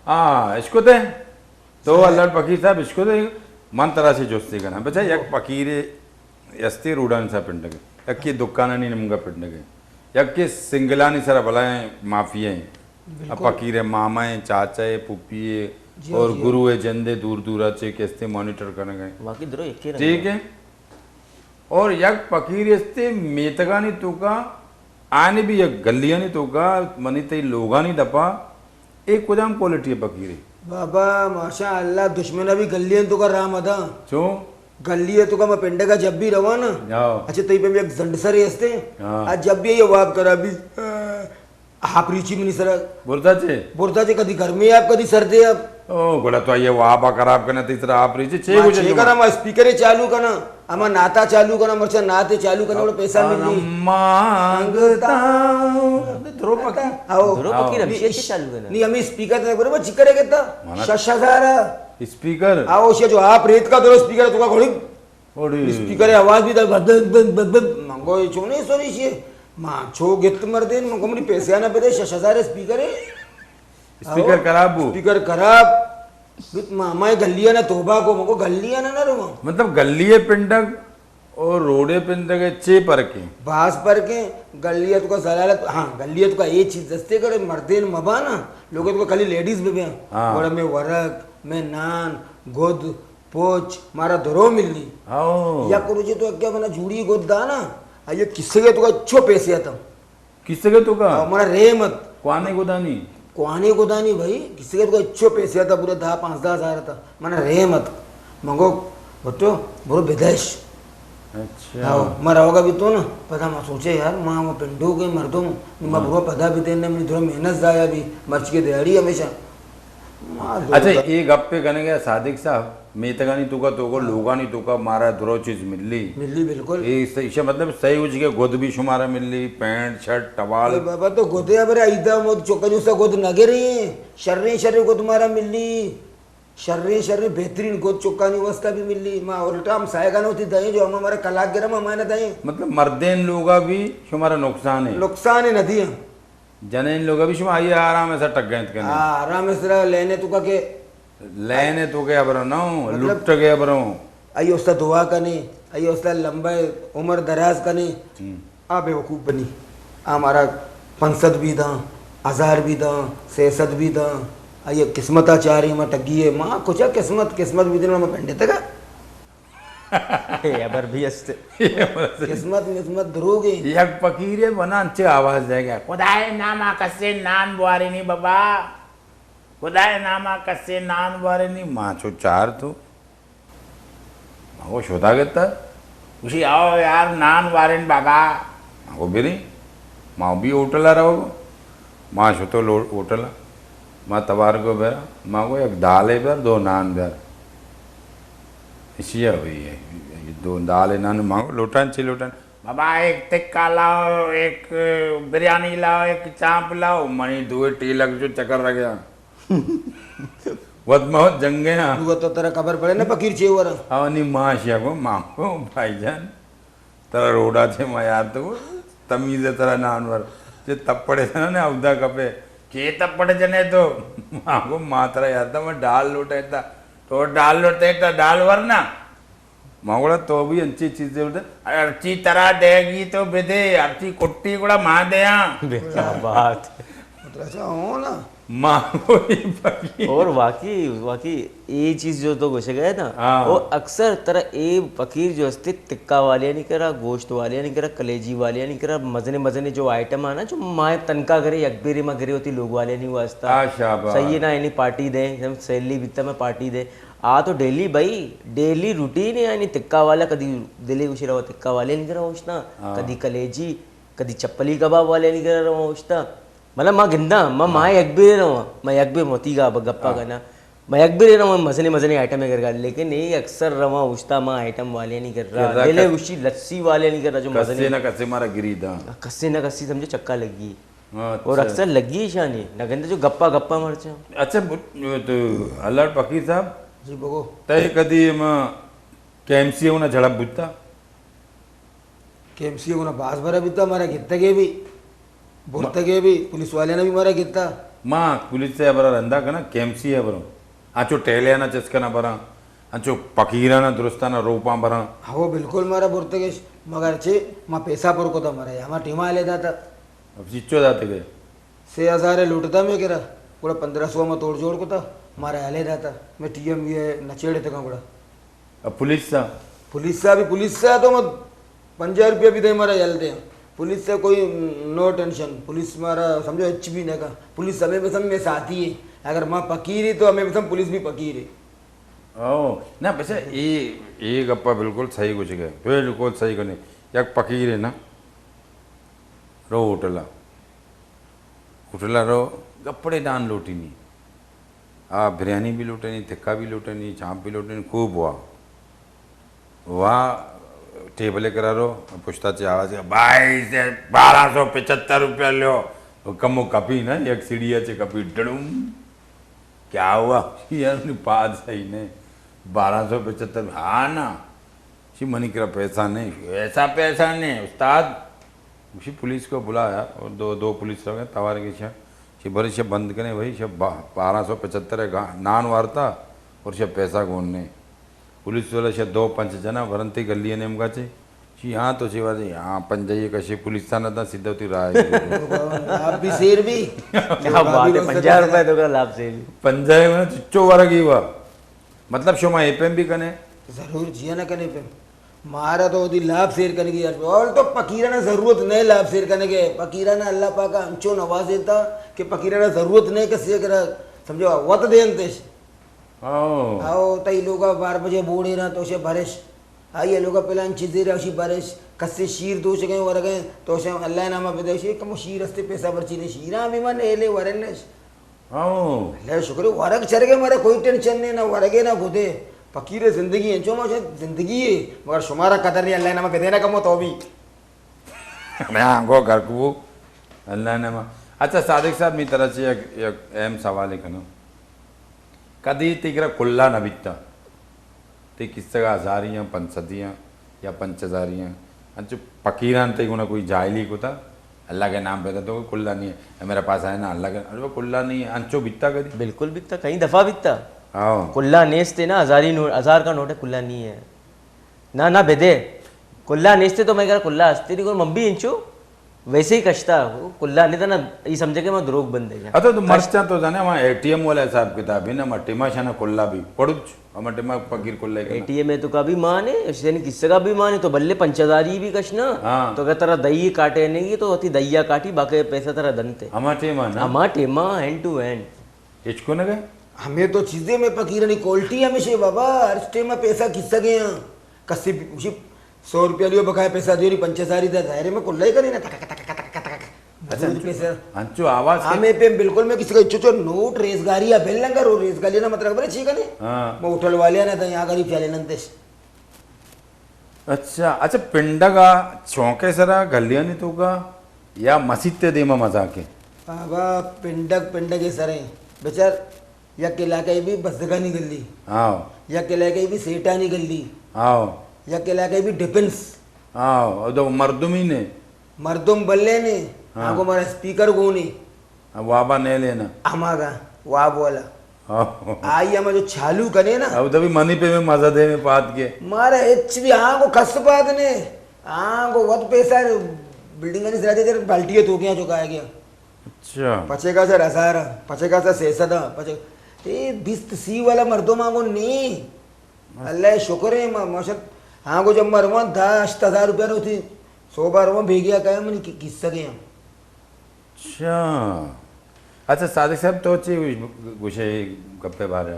ہاں، اشکو تے؟ تو اللہ پکیر صاحب، اشکو تے؟ من ترا سے جستے کنا۔ بچا، یک پکیرے استے روڈانی سر پنڈگے، یکے دکانانی نمگا پنڈگے، یکے سنگلانی سر بلائیں مافیا ہیں۔ بالکل۔ پکیر ماما ہیں، چاچا ہے، پھوپھی ہے، جی، اور جی۔ گرو ہے، جندے دور دورا چے کہ استے مانیٹر کنگے۔ واقعی درو یکے رنگ ٹھیک ہے۔ ہے۔ اور یک پکیر استے میتگانی توکا، آنے بھی یک گلیانی توکا، منی تئی لوگانی دپا، اے کجام کوالٹی ہے پکیرے؟ بابا، ماشاءاللہ، دشمن بھی گلیاں توکا راہ مداں۔ چون؟ گلی ہے توکا میں پنڈگا جب بھی رواں نا۔ ہاں۔ اچھا، تئی پہ یک زنڈ سرے ہستے۔ ہاں۔ آ جب بھی یہ واب کرا بھی، آ، آپ ریچی منی سرا۔ برزا چے؟ برزا چے، کدی گرمی آپ، کدی سردی آپ۔ او، گڑا تو یہ وابا خراب کنا، تئی سرا آپ ریچی، چے ما گوشے چے کنا، ما اسپیکرے چالو کنا، اما ناتا چالو کنا، مرچا ناتے چالو کنا، گڑا پیسہ ملی۔ مانگتا ہوں۔ درو پکی۔ آؤ۔ درو پکی آؤ۔ رمشی نی، چے چالو کنا؟ نی، ہمیں اسپیکر تے برو، چکرے کتا؟ مانا شش ہزار۔ اسپیکر؟ آؤ، شے جو آپ ریت کا درو اسپیکر تو کا گھوڑی۔ اوڑی۔ اسپیکر آواز بھی دا بد بد بد بد بد۔ منگو یہ چونے سوری شی۔ ما چو گت مردین، منگو منی پیسے آنا بدے، شش ہزار اسپیکر ہے۔ اسپیکر آؤ۔ خراب ہو؟ اسپیکر خراب۔ بت ما، ما گلی آنا توبہ کو، منگو گلی آنا نہ رو۔ مطلب گلی پنڈگ اور روڈ پنڈگ چے فرق ہے؟ باز فرق ہے۔ گلی تو کا ضلالت، ہاں، گلی تو کا یہ چیز دستے کرے، مردین مبانا، لوگ تو کا خالی لیڈیز بھی بیاں۔ ہاں۔ گوڑا میں ورق، میں نان، گد، پوچ، مارا درو ملی۔ ہاؤ۔ یک روچے تو کیا منا جوڑی گد دانا، آئیے کسے گے تو کا اچھو پیسے آتا۔ کسے گے تو کا؟ ہاؤ، منا رحمت۔ کوانے گدانی؟ کوانی گدانی بھائی، کسی کے تو اچھو پیسے آتا، پورا دہ پانزدہ ہزار آتا۔ من رحم ات۔ من گو، بٹو، برو بدیش۔ اچھا۔ ہاں، من روگا بھی تو نا، پدا ما سوچے یار، ما، ما پنڈو کے مردم، ما ہاں۔ برو پدا بھی دینے، منی درو محنت ضائع بھی، مرچی کے دیہاڑی ہمیشہ۔ ما دو اچھا، کا یہ گپ پہ کنے گیا صادق صاحب، میتگانی توکا، توکو لوگانی توکا مارا درو چیز ملی۔ ملی بالکل۔ اے صحیح شے، مطلب صحیح ہو چکے، گد بھی شمارا ملی، پینٹ، شرٹ، ٹوال۔ اے بابا تو گدے ابرے ایدا مود چوکا جو سا گد نگری، شریں شریں گد مارا ملی، شریں شریں بہترین گد چوکانی واسطہ بھی ملی۔ ما الٹا ہم سائیگانو تھی دائیں جو ہم ہمارا کلاک گرم ہمارا دائیں۔ مطلب مردین لوگا بھی شمارا نقصان ہے۔ نقصان ہے ندی ہم۔ جنین لوگ ابھی شما آئیے آرام سے ٹک گئے کنے۔ ہاں، آرام سے لینے تو کا کے۔ لینے تو کے ابر نو، مطلب، لٹ کے ابروں۔ آئی استا دعا کنے، آئی استا لمبا عمر دراز کنے۔ ہم۔ آ بے وقوف بنی۔ آ ہمارا پنچ سد بھی داں، ہزار بھی داں، سے سد بھی داں۔ آئی قسمت آ چاری ما ٹگی ہے۔ ما کچھ قسمت، قسمت بھی دینا ما پنڈے تک۔ اے ہبر بھی است۔ قسمت مسمت دروگ ہے۔ یک پکیرے منا انچے آواز دے گیا، خدائے ناما کسے نان بوارینی بابا، خدائے ناما کسے نان بوارینی۔ ما چو چار تو، ما کو شودا گتا، اسی آؤ یار نان وارین بابا۔ ما کو بری، ما بھی ہوٹل آ رہو، ما شتو لو-، ہوٹل آ۔ ما توار کو بیرا، ما کو یک دالے بیار، دو نان بیار۔ اشیا بھئی، دو دال نان مانگو، لوٹان چی لوٹان؟ بابا، ایک تکا لاؤ، ایک بریانی لاؤ، ایک چانپ لاؤ۔ منی دوئے ٹیلک جو چکر رہ گیا۔ وت ما وت جنگ گیا۔ تو تو ترا خبر پڑے نا پکیر چے ورا؟ او نی ماش یا کو مانگو بھائی جان۔ ترا روڈا چے ما یار تو تمیز ہے ترا نان ور۔ چے تپڑے تھا نا اودا کپے۔ چے تپڑے جنے تو؟ مانگو ما ترا یار تھا ما ڈال لوٹے تھا۔ تو ڈال لوٹے تھا ڈال ورنا۔ ما گوڑا تو بھی انچی چیزیں بولتے، ارچی ترا دے گی تو بدے، ارچی کٹی گوڑا ما دیاں۔ کیا بات۔ مطلب اچھا ہو نا۔ ما کوئی پکی۔ اور واقعی، واقعی یہ چیز جو تو گوشے گئے نا، ہاں۔ وہ اکثر ترا اے فقیر جو استے تکا والے نہیں کرا، گوشت والے نہیں کرا، کلیجی والے نہیں کرا، مزنے مزنے جو آئٹم آنا، جو مائیں تنکا کرے، یک بیرے ما کرے ہوتی لوگ والے نہیں واسطہ۔ آ، شاباش۔ صحیح ہے نا، یعنی پارٹی دیں، ہم سیلی بیتا میں پارٹی دیں۔ آ تو ڈیلی بھائی، ڈیلی روٹین ہے، یعنی تکا والا کدی دلے گوشی رہو تکا والے نہیں کرا ہوشتا، ہاں۔ کدی کلیجی، کدی چپلی کباب والے نہیں کرا رہو ہوشتا۔ مطلب ما گندا، ما، ہاں۔ ما یک بیرے رہو، ما یک بیر موتی گا گپا، ہاں۔ کنا۔ ما یک بیرے رہو، مزنے مزنے آئٹم ہے کرگا، لیکن یہ اکثر رہو ہوشتا ما آئٹم والے نہیں کر رہا۔ کر رہا دلے کس-، گوشی لسی والے نہیں کر رہا جو کسے مزنے۔ نہ کسے مارا گری دا۔ کسے نہ کسے سمجھو چکا لگی۔ اچھا۔ اور اکثر لگی شانی، نہ گندے جو گپا گپا مرچا۔ اچھا، بت-، تو اللہ پاکی صاحب۔ جی بگو۔ تئے کدی ما کے ایم سی ہونا جھڑپ بوتا؟ کے ایم سی ہونا باز برا بوتا، مارا گتگے بھی، برتگے بھی، پولیس والے نے بھی مارا گتا۔ ما پولیس سے برا رندا کنا، کے ایم سی ہے برو۔ آچو ٹیلے آنا چسکنا برا، آچو پکیرانا درستانا روپاں برا۔ ہو بالکل مارا برتگش، مگر چے ما پیسہ پر کو تا مارا، ہما ٹیما لے داتا۔ اب چچو داتے گئے؟ سے ہزار لوٹتا میں کرا، گڑا پندرہ سو ما توڑ جوڑ کتا، مارا ہلے داتا، میں ٹی ایم وی نچیڑے تکا گڑا۔ اب پولیس سا؟ پولیس سا بھی، پولیس سا تو مت پنجاہ روپیہ بھی دے مارا ہل دے۔ پولیس سے کوئی نو ٹینشن، پولیس مارا سمجھو اچ بھی نہ کا۔ پولیس ہمیں بسم میں ساتھی ہے، اگر ماں پکیر ہے تو ہمیں بسم پولیس بھی پکیر ہے۔ او، نہ، بس اے، اے گپا بالکل صحیح گوشگے، بالکل صحیح کنے۔ یک پکیر ہے نا، رو ہوٹلا۔ ہوٹلا رو، گپڑے نان لوٹینی۔ آ، بریانی بھی لوٹینی، تکا بھی لوٹینی، چانپ بھی لوٹینی، خوب ہوا۔ وا ٹیبل کرا رو، پشتا چے آواز کیا، بھائی سے بارہ سو پچہتر روپیہ لو۔ وہ کمو کپی نا، یک سیڑھی چے کپی، ڈڑم۔ کیا ہوا؟ یار، پاد صحیح نہیں۔ بارہ سو پچہتر، ہاں نا۔ شی منی کرا پیسہ نہیں۔ ایسا پیسہ نہیں، استاد۔ شی پولیس کو بلایا اور دو، دو پولیس لوگ ہیں، توار کے شا۔ شی بھرے شا بند کنے بھائی، شا با-، بارہ سو پچہتر ہے گا-، نان وارتا اور شا پیسہ گون نے۔ پولیس والا شا دو پنچ جنا ورنتے گلی نیمگا چے۔ شی ہاں تو شی واجے، ہاں پنجائی کشے پولیس تھانہ تا سیدھا ہوتی راہ ہے۔ آپ بھی شیر بھی۔ کیا بات ہے، پنجاہ روپے تو کا لاپ سے بھی۔ پنجائی میں چچو ورگی ہوا۔ مطلب شما اے پیم بھی کنے؟ ضرور جی، نہ کنے پیم۔ مارا تو وتی لاپ سیر کنگی یار۔ اول تو پکیرانا ضرورت نئے لاپ سیر کنگے۔ پکیرانا اللہ پاکا انچو نوازینتا کہ پکیرانا ضرورت نئے کسی کرا، سمجھو، وت دینتش۔ او۔ او، تئی لوگا بار بجے بوڑے نا تو شے بھرش۔ آئی لوگا پلان چیزے راشی بھرش۔ کسی شیر دوشگیں ورگیں تو شے اللہ نامہ بدے شی، کمو شیر استے پیسہ برچی نے شیراں بھی من ایلے ورنش۔ ہاں۔ اللہ شکر، ورگ چرگے مارا کوئی ٹینشن نہیں، نہ ورگے نہ گدے۔ فقیر زندگی ہے، جو ماشا زندگی ہے، مگر شمارا قدر نہیں، اللہ نامہ بدے نہ کمو تو بھی۔ میں آنگو گھر کو اللہ نامہ۔ اچھا صادق صاحب، می طرف سے ایک، ایک اہم سوال ہے کنو۔ کدی تئی کرا کلا نہ بیتا؟ تئی کسگا ہزاریاں، پنچ سدیاں یا پنچ ہزاریاں، انچو پکیران تئی گونا کوئی جاہلی کتا، اللہ کے نام پہ تو کلا نہیں ہے، اے میرے پاس آئے نا، اللہ کے، ارے وہ کلا نہیں ہے، انچو بیتا کدی؟ بالکل بیتا، کئی دفعہ بیتا۔ ہاں۔ کلا نیست ہے نا، ہزاری نو-، ہزار کا نوٹ ہے، کلا نہیں ہے۔ نہ، نہ بدے۔ کلا نیست ہے تو میں کہہ رہا، کلا ہستی نہیں، من بھی انچو ویسے ہی کشتا، کلا نہیں تھا نا، یہ سمجھے کہ میں دروگ بندے گا۔ اچھا، تو کشت- مرچاں تو جانے، وہاں اے ٹی ایم والا حساب کتاب ہے نا، ہما ٹیما شانا کلا بھی، پڑوچ، ہما ٹیما پکیر کلا ہی اے کرنا۔ ٹی ایم ہے تو کا بھی مان ہے، اس نے کس کا بھی مان ہے، تو بلے پنچ ہزار ہی بھی کشنا، ہاں۔ تو اگر ترا دہی کاٹے نہیں، تو ہوتی دہیا کاٹی، باقی پیسہ ترا دنتے۔ ہما ٹیما نا؟ ہما ٹیما، ہینڈ ٹو ہینڈ۔ ہچ کو نہ گئے؟ ہمیں تو چیزیں میں پکیرانی کوالٹی ہمیشہ بابا، ہر ٹیما پیسہ کس گئے ہیں۔ کسی بھی، اسی سو روپیہ لیو بقایا پیسہ دیو نہیں، پنچ ہزار ہی دا، ظاہر ہے میں کلا ہی کرے نا، تک، تک، تک، تک، تک، تک۔ اچھا، بہت انچو، پیسہ۔ انچو آواز کے ہمیں پہ بالکل میں کسی کا چچو نوٹ ریزگاری یا بل لنگا رو ریزگاری نا مطلب خبر ہے چی کنے؟ ہاں۔ میں ہوٹل والے نا تھا یہاں غریب چالے نندش۔ اچھا، اچھا، پنڈگا چونکے سرا گلیانی توکا یا مسیت دیما مزاکے؟ بابا، پنڈگ، پنڈگ سرے۔ بچار، یک علاقہ بھی بزگانی گلی۔ ہاں۔ یک علاقہ بھی سیٹانی گلی۔ ہاں۔ یک علاقہ بھی ڈیفنس۔ ہاں، او تو مردمی نے۔ مردم بلے نے۔ ہاں۔ آگو مارا اسپیکر گونے۔ وابا نہیں لینا۔ ہمارا واب والا۔ ہاں۔ آئی ہم جو چالو کنے نا۔ اب تبھی منی پہ میں مزہ دے میں پات کے۔ مارا ہچ بھی آنگو کس بات نے۔ آنگو وقت پیسہ بلڈنگ نہیں سرا دے بالٹی ہے تو کیا چکا ہے گیا۔ اچھا۔ پچے کا سر ہزار، پچے کا سر سہ سد، پچے، اے بیست سی والا مردم آنگو نہیں۔ اللہ شکر ہے، ما-، ماشاءاللہ، ہاں، گو جب مرواں دہ ہشت ہزار روپیہ روتی، سو بار وہ بھیگیا کہے من کی-، کس گیا۔ اچھا۔ اچھا، صادق صاحب، تو چی گوشے گپے بارے؟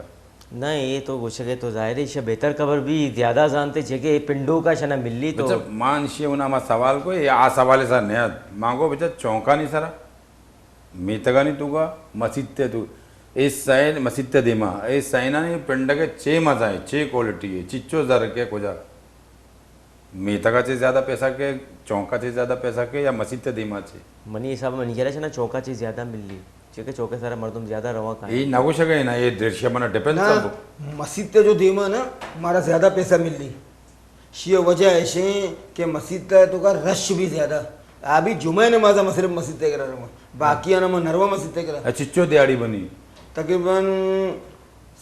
نہ، یہ تو گوشگے تو ظاہر ہے، ایشی بہتر خبر بھی زیادہ زانتے، چے کہ پنڈو کا شنا ملی تو۔ بچہ، مان شی انہاں ما سوال کو، یہ آ سوال سا نیا۔ مانگو بچہ چونکانی سرا۔ میتگانی توکا مسیت ء تو، اے سین مسیت ء دیما، اے سینانی پنڈگ ء چے مزہ ء، چے کوالٹی ء، چچو زر کے کجا؟ میتگ ء چے زیادہ پیسہ کے، چونک ء چے زیادہ پیسہ کے یا مسیت ء دیما چے؟ منی حساب ء منی خیال ء چنا چونک ء چے زیادہ ملی، چونکہ چونک ء سارا مردم زیادہ روا کائیں۔ اے نہ گوشگ ء نا، اے درشہ منا ڈیپینڈ نہ، مسیت ء جو دیما نا، مارا زیادہ پیسہ ملی۔ شی وجہ ایشیں کہ مسیت ء توکا رش بھی زیادہ۔ آ بھی جمعہ نماز ء صرف مسیت ء کرا رواں۔ باقی آنا من نرواں مسیت ء کرا۔ اچھا، چچو دیہاڑی بنی؟ تقریباً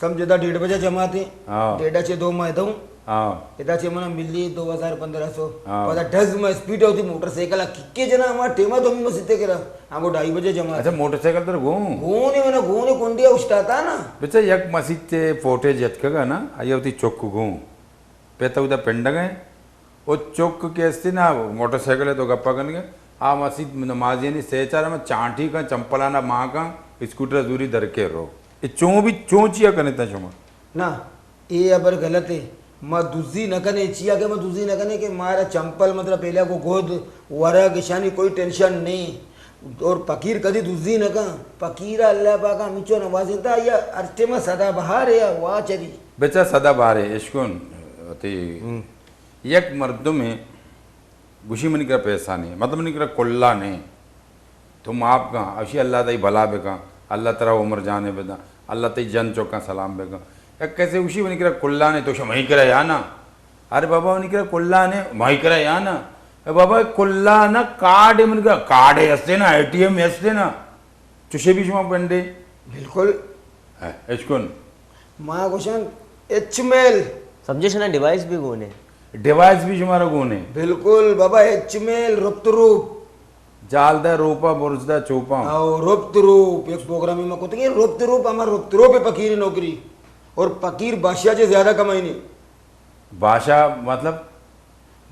سمجھ ادا ڈیڑھ بجے جماعت ہیں۔ ہاں۔ ڈیڑھ چے دو ماہ دوں۔ ہاں۔ ادا چے منا ملی دو ہزار پندرہ سو۔ ہاں۔ پدا ڈز ما اسپیڈ ہوتی موٹر سائیکل آ ککے جنا ہما ٹیما تو ہمیں مسیت ء کرا۔ ہاں، وہ ڈھائی بجے جماعت۔ اچھا، موٹر سائیکل تو گون؟ گون ہے، منا گون ہے، کنڈیا اشتاتا نا۔ بچہ، یک مسیت ء فوٹیج اتکگا نا، آئی ہوتی چک گون۔ پہ تو دا پنڈگ ء او چک کہ استی نا، موٹر سائیکل ء تو گپا کنگ ء، آ مسیت نمازیانی سہ چار ہم چانٹی کن، چمپلانا مان کن، اسکوٹر زوری در کے رو۔ اے چون بھی، چون چیا کنے تا شما؟ نا، اے ہبر غلط ہے۔ ما دزی نہ کنے، چیا کہ ما دزی نہ کنے کہ مارا چمپل مطلب پہلے کو گود ورگ اشانی کوئی ٹینشن نہیں۔ اور فقیر کدی دزی نہ کن۔ فقیر اللہ پاک ہمچو نوازینتا، یا ہر ٹائم سدا بہار ہے، وا چری۔ بچا سدا بہار ہے، اشکن تی ہم۔ یک مردمے گوشی منی کرا پیسہ نے، مطلب منی کرا کلا نے، تو معاف کن، اشی اللہ تئی بھلا بکن، اللہ ترا عمر جانے بدن، اللہ تئی جن چوکاں سلام بکن۔ یک کسے گوشی منی کرا کلا نے، تو شمئی کرا یا نا؟ ارے بابا، منی کرا کلا نے، مئی کرا یا نا؟ اے بابا، کلا نا، کارڈ منی کرا، کارڈ ہستے نا، اے ٹی ایم ہستے نا۔ چوشے بھی شما پنڈے؟ بالکل۔ ہاں، اشکن۔ ما گوشن ایچ میل۔ سمجھے شنا ڈیوائس بھی گونے۔ ڈیوائس بھی شمارا گونے۔ بالکل بابا، ایچ میل رپت روپ۔ جال دا روپا برز دا چوپاں۔ او رپت روپ، ایک پروگرام میں کہتے ہیں رپت روپ، ہمارا رپت روپ ہے پکیر نوکری۔ اور پکیر بادشاہ سے زیادہ کمائی نہیں۔ بادشاہ مطلب؟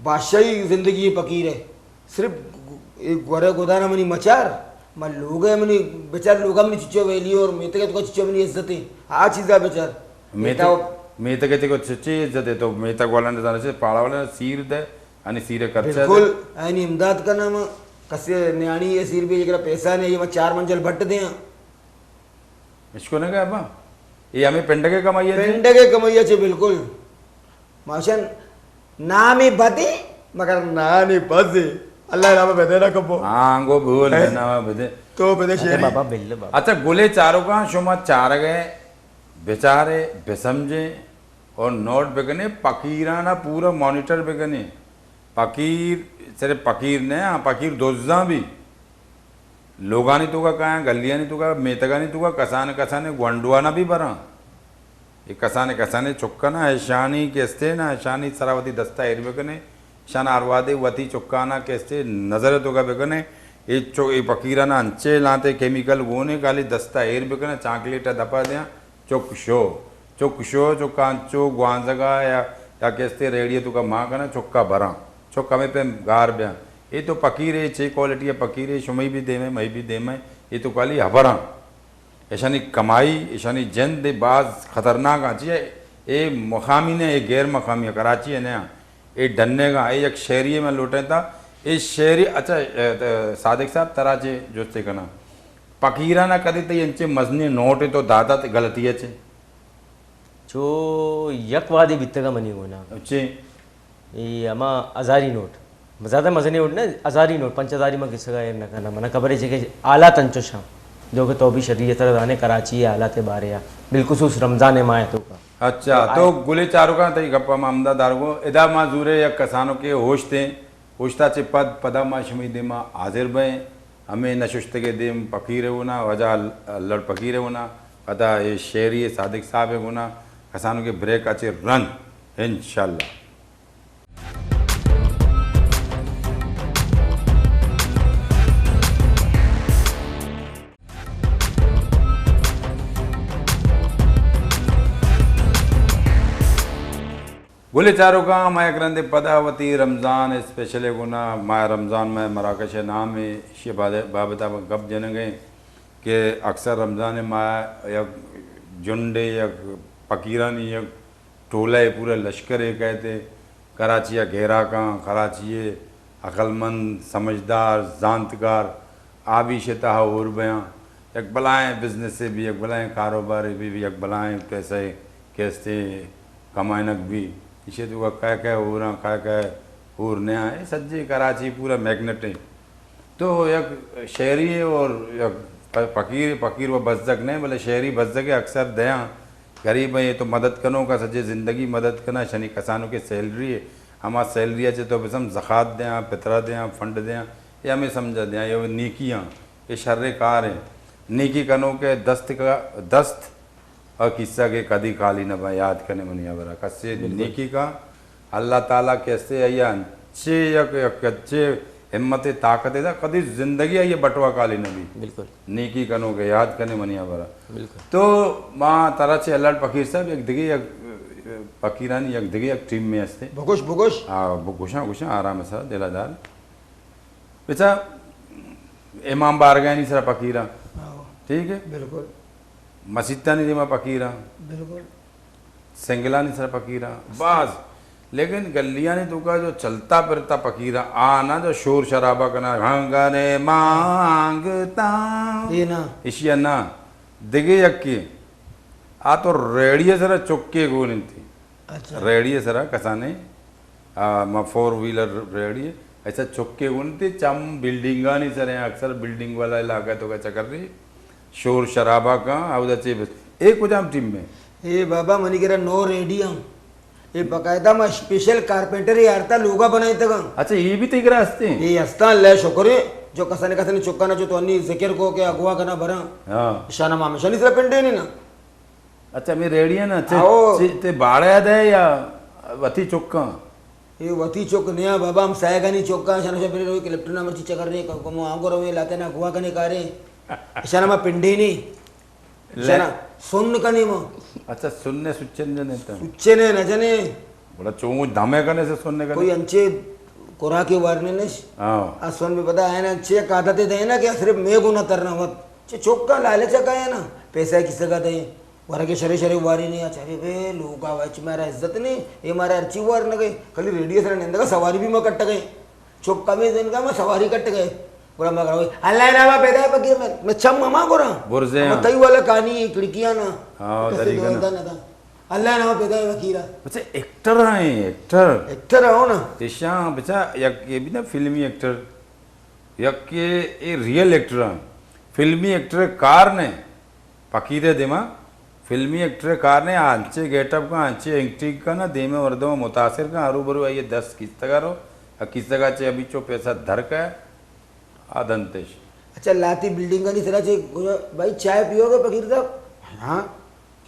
بادشاہی زندگی پکیر ہے۔ صرف اے گورے گدانا منی مچار، من لوگ ہے منی بچار، لوگا منی چچو ویلیو اور میتگے تو چچو منی عزت ہے۔ آ چیزا بچار۔ میتگ، میتگ تے کو چچی عزت ہے تو میتگ والا نے زانے سے پاڑا والا نے سیر دے، انی سیر خرچہ دے۔ بالکل، اینی امداد کرنا ما کسے نیانی ہے سیر بھی جگہ پیسہ نہیں، یہ میں چار منزل بٹ دیاں۔ اشکو نہ گئے ابا، یہ ہمیں پنڈگے کمائی ہے جی۔ پنڈگے کمائی ہے جی، بالکل۔ ماشاء نامی بدی مگر نانی بزی۔ اللہ نام بدے نہ کپو۔ ہاں، گو بھول ہے۔ نام بدے۔ تو بدے اچھا شیری۔ بابا بل بابا۔ اچھا، گلے چاروکاں شما چارگے بچارے بسمجھیں اور نوٹ بکنے، پکیرانا پورا مانیٹر بکنے۔ پکیر صرف پکیر نہ، ہاں، پکیر دوزاں بھی۔ لوگانی توکا کایاں، گلیانی توکا، میتگانی توکا، کسان کسان گونڈوانا بھی براں۔ اے کسان کسان چکنا، اشانی کہ استے نا، اشانی سرا وتی دستا ایر بکنے، اشان ہر وہدے وتی چکانا کہ استے نظر توکا بکنے۔ اے چو، اے پکیرانا انچے لانتے کیمیکل گونے، کالی دستا ایر بکنے، چاکلیٹ دپا دیاں، چک شو، چک شو، چکاں چو گوانزگا یا، یا کہ استے ریڑی توکا ماں کنا، چکا براں، چک ہمیں پہ گار بیاں۔ اے تو پکیر ہے، چے کوالٹی ہے پکیر ہے، شمئی بھی دیمے، مئی بھی دیمے، اے تو کالی ہبراں۔ ایشانی کمائی، ایشانی جند باز خطرناک آں۔ چی ہے؟ اے مقامی نے، اے غیر مقامی ہے، کراچی ہے نیا۔ اے ڈنے گا، اے یک شہری ہے، میں لوٹیں تا۔ اے شہری، اچھا، اے، اے، صادق صاحب، ترا چے جستے کنا۔ پکیرانا کدی تئی انچے مزنی نوٹ تو داتا تے غلطی ہے چے؟ چو یک وادے بیتگا منی گونا۔ چے؟ اے ہما ہزاری نوٹ۔ زیادہ مزنی نوٹ نہ، ہزاری نوٹ، پنچ ہزاری ما کسگا ایر نہ کنا۔ منا خبر ہے چے کہ حالات انچوش آں۔ جو کہ تو بھی شریعت را دانے کراچی ہے حالات بارے آ۔ بالخصوص رمضان ماہ ہے تو کا۔ اچھا، تو گلے چاروکاں تئی گپا ما ہمدا دارگو۔ ادا ما زورے یک کسانو کے ہوشتے۔ اوشتا چہ پد، پدا ما شمئی دیما حاضر بئیں۔ ہمے نششتگے دیم پکیر ء گونا، واجہ ال-، الڑ پکیر ء گونا، پدا اے شعری صادق صاحب ء گونا، کسانکیں بریک ء چہ رند، انشاءاللہ۔ گلیں چاروکاں، ما یک رندے پدا وتی رمضان اسپیشل ء گونا، ماہ رمضان ماہ مراکش ء نام ء، ایشی ء بابت ء گپ جنگ ء کہ اکثر رمضان ء ماہ یک جنڈے، یک پکیرانی یک ٹولہ ء، پورا لشکرے کئیت ء کراچی ء گھیرا کاں، کراچی ء عقلمند، سمجھدار، زانتکار، آ بھی ایشی تہا ہور بیاں۔ یک بلائیں بزنسے بھی، یک بلائیں کاروبارے بھی، یک بلائیں پیسہ کیستے کمائنگ بھی۔ ایشی توکا کئے کئے ہوراں، کئے کئے ہور نیاں۔ اے سجے کراچی پورا میگنیٹ ایں۔ تو یک شہری اور یک پ-، پکیر، پکیر و بزگ نہ، بلے شہری بزگ اکثر دیاں۔ غریب ایں تو مدد کنوکاں، سجے زندگی مدد کناں، شنی کسانکیں سیلری ہے۔ ہما سیلری ء چہ تو بزم زکات دیاں، پترہ دیاں، فنڈ دیاں، اے ہمے سمجھا دیاں، اے نیکی آں، اے شریں کار ایں۔ نیکی کنوکے دست کا، دست اور کسہ کہ کدی خالی نہ بنت، یاد کنے منی ہبرا۔ کسے نیکی کا اللہ تعالیٰ کسے آئی انچے یک، یک اچے ہمت طاقت دا، کدی زندگی آئی بٹوا خالی نہ بی۔ بالکل۔ نیکی کنوکے یاد کنے منی ہبرا۔ بالکل۔ تو ما ترا چہ الڑ پکیر صاحب، یک دگہ یک پکیرانی یک دگہ یک ٹیم میں ہستے۔ بگوش، بگوش۔ آ، بگوشاں، گوشاں، آرام سا، دل دار۔ بچا امام بارگاہانی سرا پکیراں۔ آہو۔ ٹھیک ہے؟ بالکل۔ مسیتانی دیما پکیراں۔ بالکل۔ سنگلانی سرا پکیراں۔ باز۔ لیکن گلیانی توکا جو چلتا پھرتا پکیراں، آ نہ جو شور شرابہ کنا، ہنگانے مانگتا۔ اے نہ۔ اشیا نہ۔ دگہ یکے۔ آ تو ریڑی سرا چکے گون انتی۔ اچھا۔ ریڑی سرا کسانے، آ، ما فور ویلر ریڑی، ایسا چکے گون انتی، چم بلڈنگانی سرا، اکثر بلڈنگ والا علاقہ توکا چکر رہی۔ شور شرابہ کاں، اودا چے بس۔ اے کجام ٹیم میں؟ اے بابا منی کرا نو ریڈی ہم۔ اے باقاعدہ ما اسپیشل کارپینٹر یارتا لوگا بنائیں تگا۔ اچھا، یہ بھی تئی کرا ہستے ہیں؟ اے ہستاں، اللہ شکر ہے۔ جو کسانے کسانے چکانا جو تو انی ذکر کو کہ اگوا کنا براں۔ ہاں۔ شانا ما ہمیشہ نہیں سرا پنڈے نہیں نا۔ اچھا، ہمے ریڑی نا، چے، آؤ۔ چے، تے باڑے دے یا وتی چکاں؟ اے وتی چک نیا بابا، ہم سایگانی چکاں، شانا شاہ پھر روی کلپٹنا مرچی چکر رہے، کمو آنگو روے، لاتے نا گوا کنے کارے۔ شانا ما پنڈے نے۔ لے۔ شانا سن کنے ما۔ اچھا، سن نے سچن جنے تا۔ سچن نے نہ جنے۔ بڑا چون دمے کنے سے سننے کنے۔ کوئی انچے کراکے وارنے نش۔ ہاں۔ آ سن میں پتا ہے نا، انچے ایک عادت دے نا کہ صرف میں گنا ترنا وت۔ چے چوکا لالچ کا ہے نا، پیسہ کس کا دے، ورگے شرے شرے واری نہیں، اچھا بے بے لوگا وچ مارا عزت نہیں، یہ مارا ہرچی وار نہ گئے، کلی ریڈیو سر نندگا سواری بھی میں کٹ گئے۔ چوکا میں دن کا میں سواری کٹ گئے۔ گڑا ما گڑا، اللہ نام پیدا ہے فقیر میں، میں چم ماما گڑا۔ برزے ہاں۔ تئی والا کانی کھڑکیاں نا۔ ہاں، کسے دری دو کنا۔ دا نہ دا۔ اللہ نام پیدا ہے فقیرا۔ اچھا، ایکٹر ہیں، ایکٹر۔ ایکٹر ہو نا۔ ایشاں بچا، یک یہ بھی نا فلمی ایکٹر، یک یہ، یہ ریئل ایکٹر ہیں۔ فلمی ایکٹر کار نے۔ فقیر ءِ دیما فلمی ایکٹر ءِ کار نے، آ انچیں گیٹ اپ کن، انچیں ایکٹنگ کن، دیمے مردم ءَ متاثر کن، ہرو برو آئی ءِ دست کیستگ ءَ رو، آ کیستگ ءَ چہ ہمیچو پیسہ در کئے، آ دنتش۔ اچھا، لاتی بلڈنگانی سرا چہ گوشا، بھائی چائے پیو گے فقیر صاحب؟ ہاں،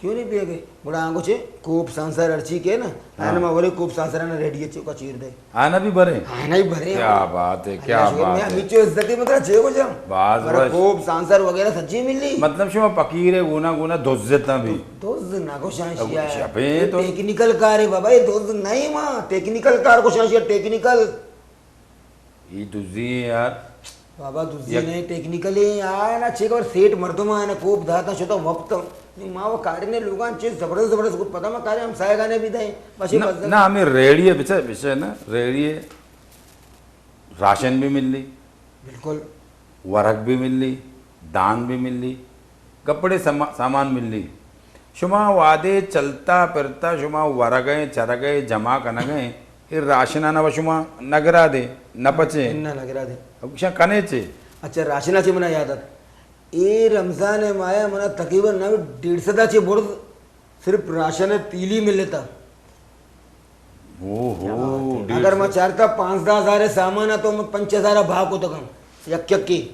کیوں نہیں پیے گے؟ گڑا آنگو چہ کوپ سانسر ہرچی کہ نا، ہاں۔ آنا ما ورے کوپ سانسر آنا ریڈی ءَ چوکا چیر دے۔ آنا بھی برے؟ آنا ہی برے، کیا ہاں۔ بات ہے، اللہ کیا شکر، بات میں ہے۔ ہمیچو عزتی مطلب چے کو جام۔ باز مارا وش۔ کوپ سانسر وغیرہ سجی ملی۔ مطلب شما فقیر ہے، گونا گونا دزتا بھی۔ دز نہ کو شانشیا ہے۔ شپے تو۔ ٹیکنیکل کار ہے بابا، یہ دز نہیں ماں، ٹیکنیکل کار کو شانشیا، ٹیکنیکل۔ یہ دزی ہے یار۔ بابا دزی یک نہیں، ٹیکنیکل ہے یار، نا چھ کور سیٹ مردم ہے نا، کوپ داتا شتا وقت۔ نہیں، ما وہ کارے نے لوگاں چیز زبردست، زبردست کو پتہ ما کارے ہم سائے گانے بھی دیں۔ بس یہ نہ، بس نہ، ہمیں ریڈی ہے، بچے، بچے نا، ریڈی ہے۔ راشن بھی ملی۔ بالکل۔ ورگ بھی ملی، دان بھی ملی، کپڑے سما-، سامان ملی۔ شما وادے چلتا پھرتا شما ورگئے، چرگئے، جمع کنگئے، اے راشنانا و شما نگرا دے، نہ پچے۔ نہ نگرا دے۔ اب شما کنے چے؟ اچھا، راشنا چے منا یاد ات۔ اے رمضان ماہ منا تقریباً نہ ڈیڑھ سدا چے برز صرف راشن ءِ تیلی ملتا۔ او ہو، کیا بات ہے۔ ڈیڑھ سو۔ اگر ما چارتا پانزدہ ہزار ءِ سامان ءَ تو ما پنچ ہزار ءَ بھا کتگاں، یک یک کی۔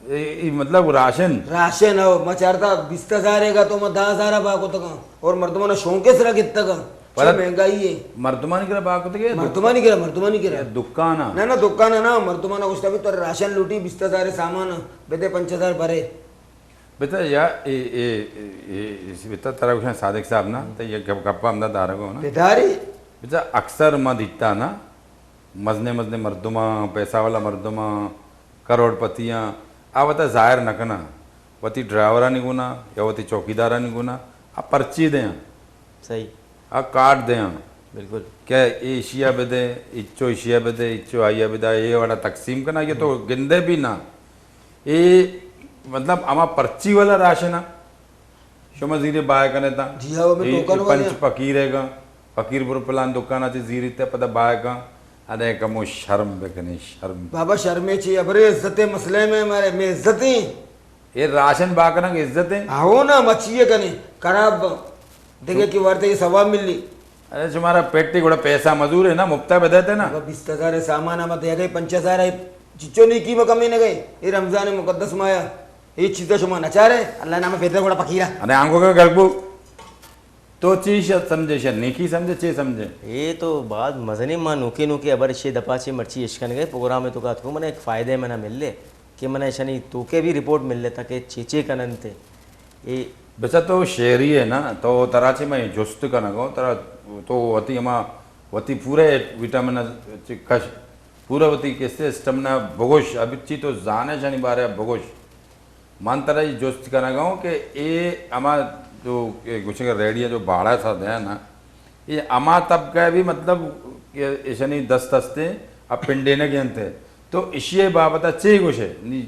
اے، اے مطلب راشن؟ راشن ہو، ما چارتا بیست ہزار ءِ گا تو ما دہ ہزار ءَ بھا کتگاں۔ اور مردماں شونکے سرا گتگاں۔ پر چے مہنگائی ہے۔ مردمانی کرا بھا کتگے؟ مردمانی کرا، مردمانی کرا۔ یا دکان ءَ؟ نہ، نہ، دکان ءَ نہ، مردماں گوشتا بھی تو راشن لوٹی بیست ہزار ءِ سامان ءَ، بدے پنچ ہزار بھرے۔ بتا یا اے، اے، اے، اے، بتا ترا گوشاں صادق صاحب نا، تو یہ گپ، گپ ہم نہ دارگو نا۔ بداری۔ بتا اکثر ما دیتا نا، مزنے مزنے مردماں، پیسہ والا مردماں، کروڑ پتیاں، آ وتا ظاہر نہ کنا، وتی ڈرائیورانی گونا یا وتی چوکیدارانی گونا، آ پرچی دیاں۔ صحیح۔ آ کارڈ دیاں۔ بالکل۔ کہ ایشیا بدے، اچو ایشیا بدے، اچو آئیا بدے، اے وڑا تقسیم کنا، یہ تو گندے بھی نہ۔ اے مطلب ہما پرچی والا راشن ءَ شما زیرے بائے کنے تا۔ جی ہاں، وہ میں اے، ٹوکن اے والے پنچ ہیں۔ فقیر ہے گا، فقیر برو پلان دکان ءَ چے زیری تے پدا بائے کن۔ انے کمو شرم بکنے، شرم۔ بابا شرمے چی، ابرے عزت مسئلے میں ہمارے، میں عزت ہیں۔ اے راشن بھا کنگ عزت ہے؟ ہاں، ہو نا، مچی ہے کنے، خراب۔ دیکھے کہ ورتے یہ ثواب ملی۔ ارے، شمارا پیٹی گڑا پیسہ مزور ہے نا، مفتا بدے تے نا۔ بابا، بیست ہزار ہے سامان، ہم دے گئے پنچ ہزار ہے، چچو نیکی میں کمی نہ گئے۔ یہ رمضان مقدس مایا، یہ چیزا شما نچارے، اللہ نام پیدا گڑا فقیرا۔ ارے، آنگو کا گلبو۔ تو چی شت سمجھے، شت نیکی سمجھے، چی سمجھے؟ اے تو باز مزنیں، ما نوکے نوکے ہبر اشے دپا چے مرچی اشکنگے پروگرام تو کات کو، من ایک فائدے منا ملے کہ من اشانی توکے بھی رپورٹ مل لیتا کہ چے چے کننتے۔ اے بچا تو شہری ہے نا، تو ترا چے میں جست کنگو، ترا تو وتی ہما وتی پورے وٹامن چے کش، پورا وتی کسے سسٹم نا بگوش، ابچی تو زانے شانی بارے بگوش۔ من ترا اے جست کنگا اوں کہ اے ہما جو، اے گوشگ ریڈی ءَ جو بھاڑا سر دیا نا، اے ہما طبقہ بھی مطلب کہ ایشانی دست ہستے اب پنڈے نہ گینتے، تو اشی بابت چے گوشے؟ نی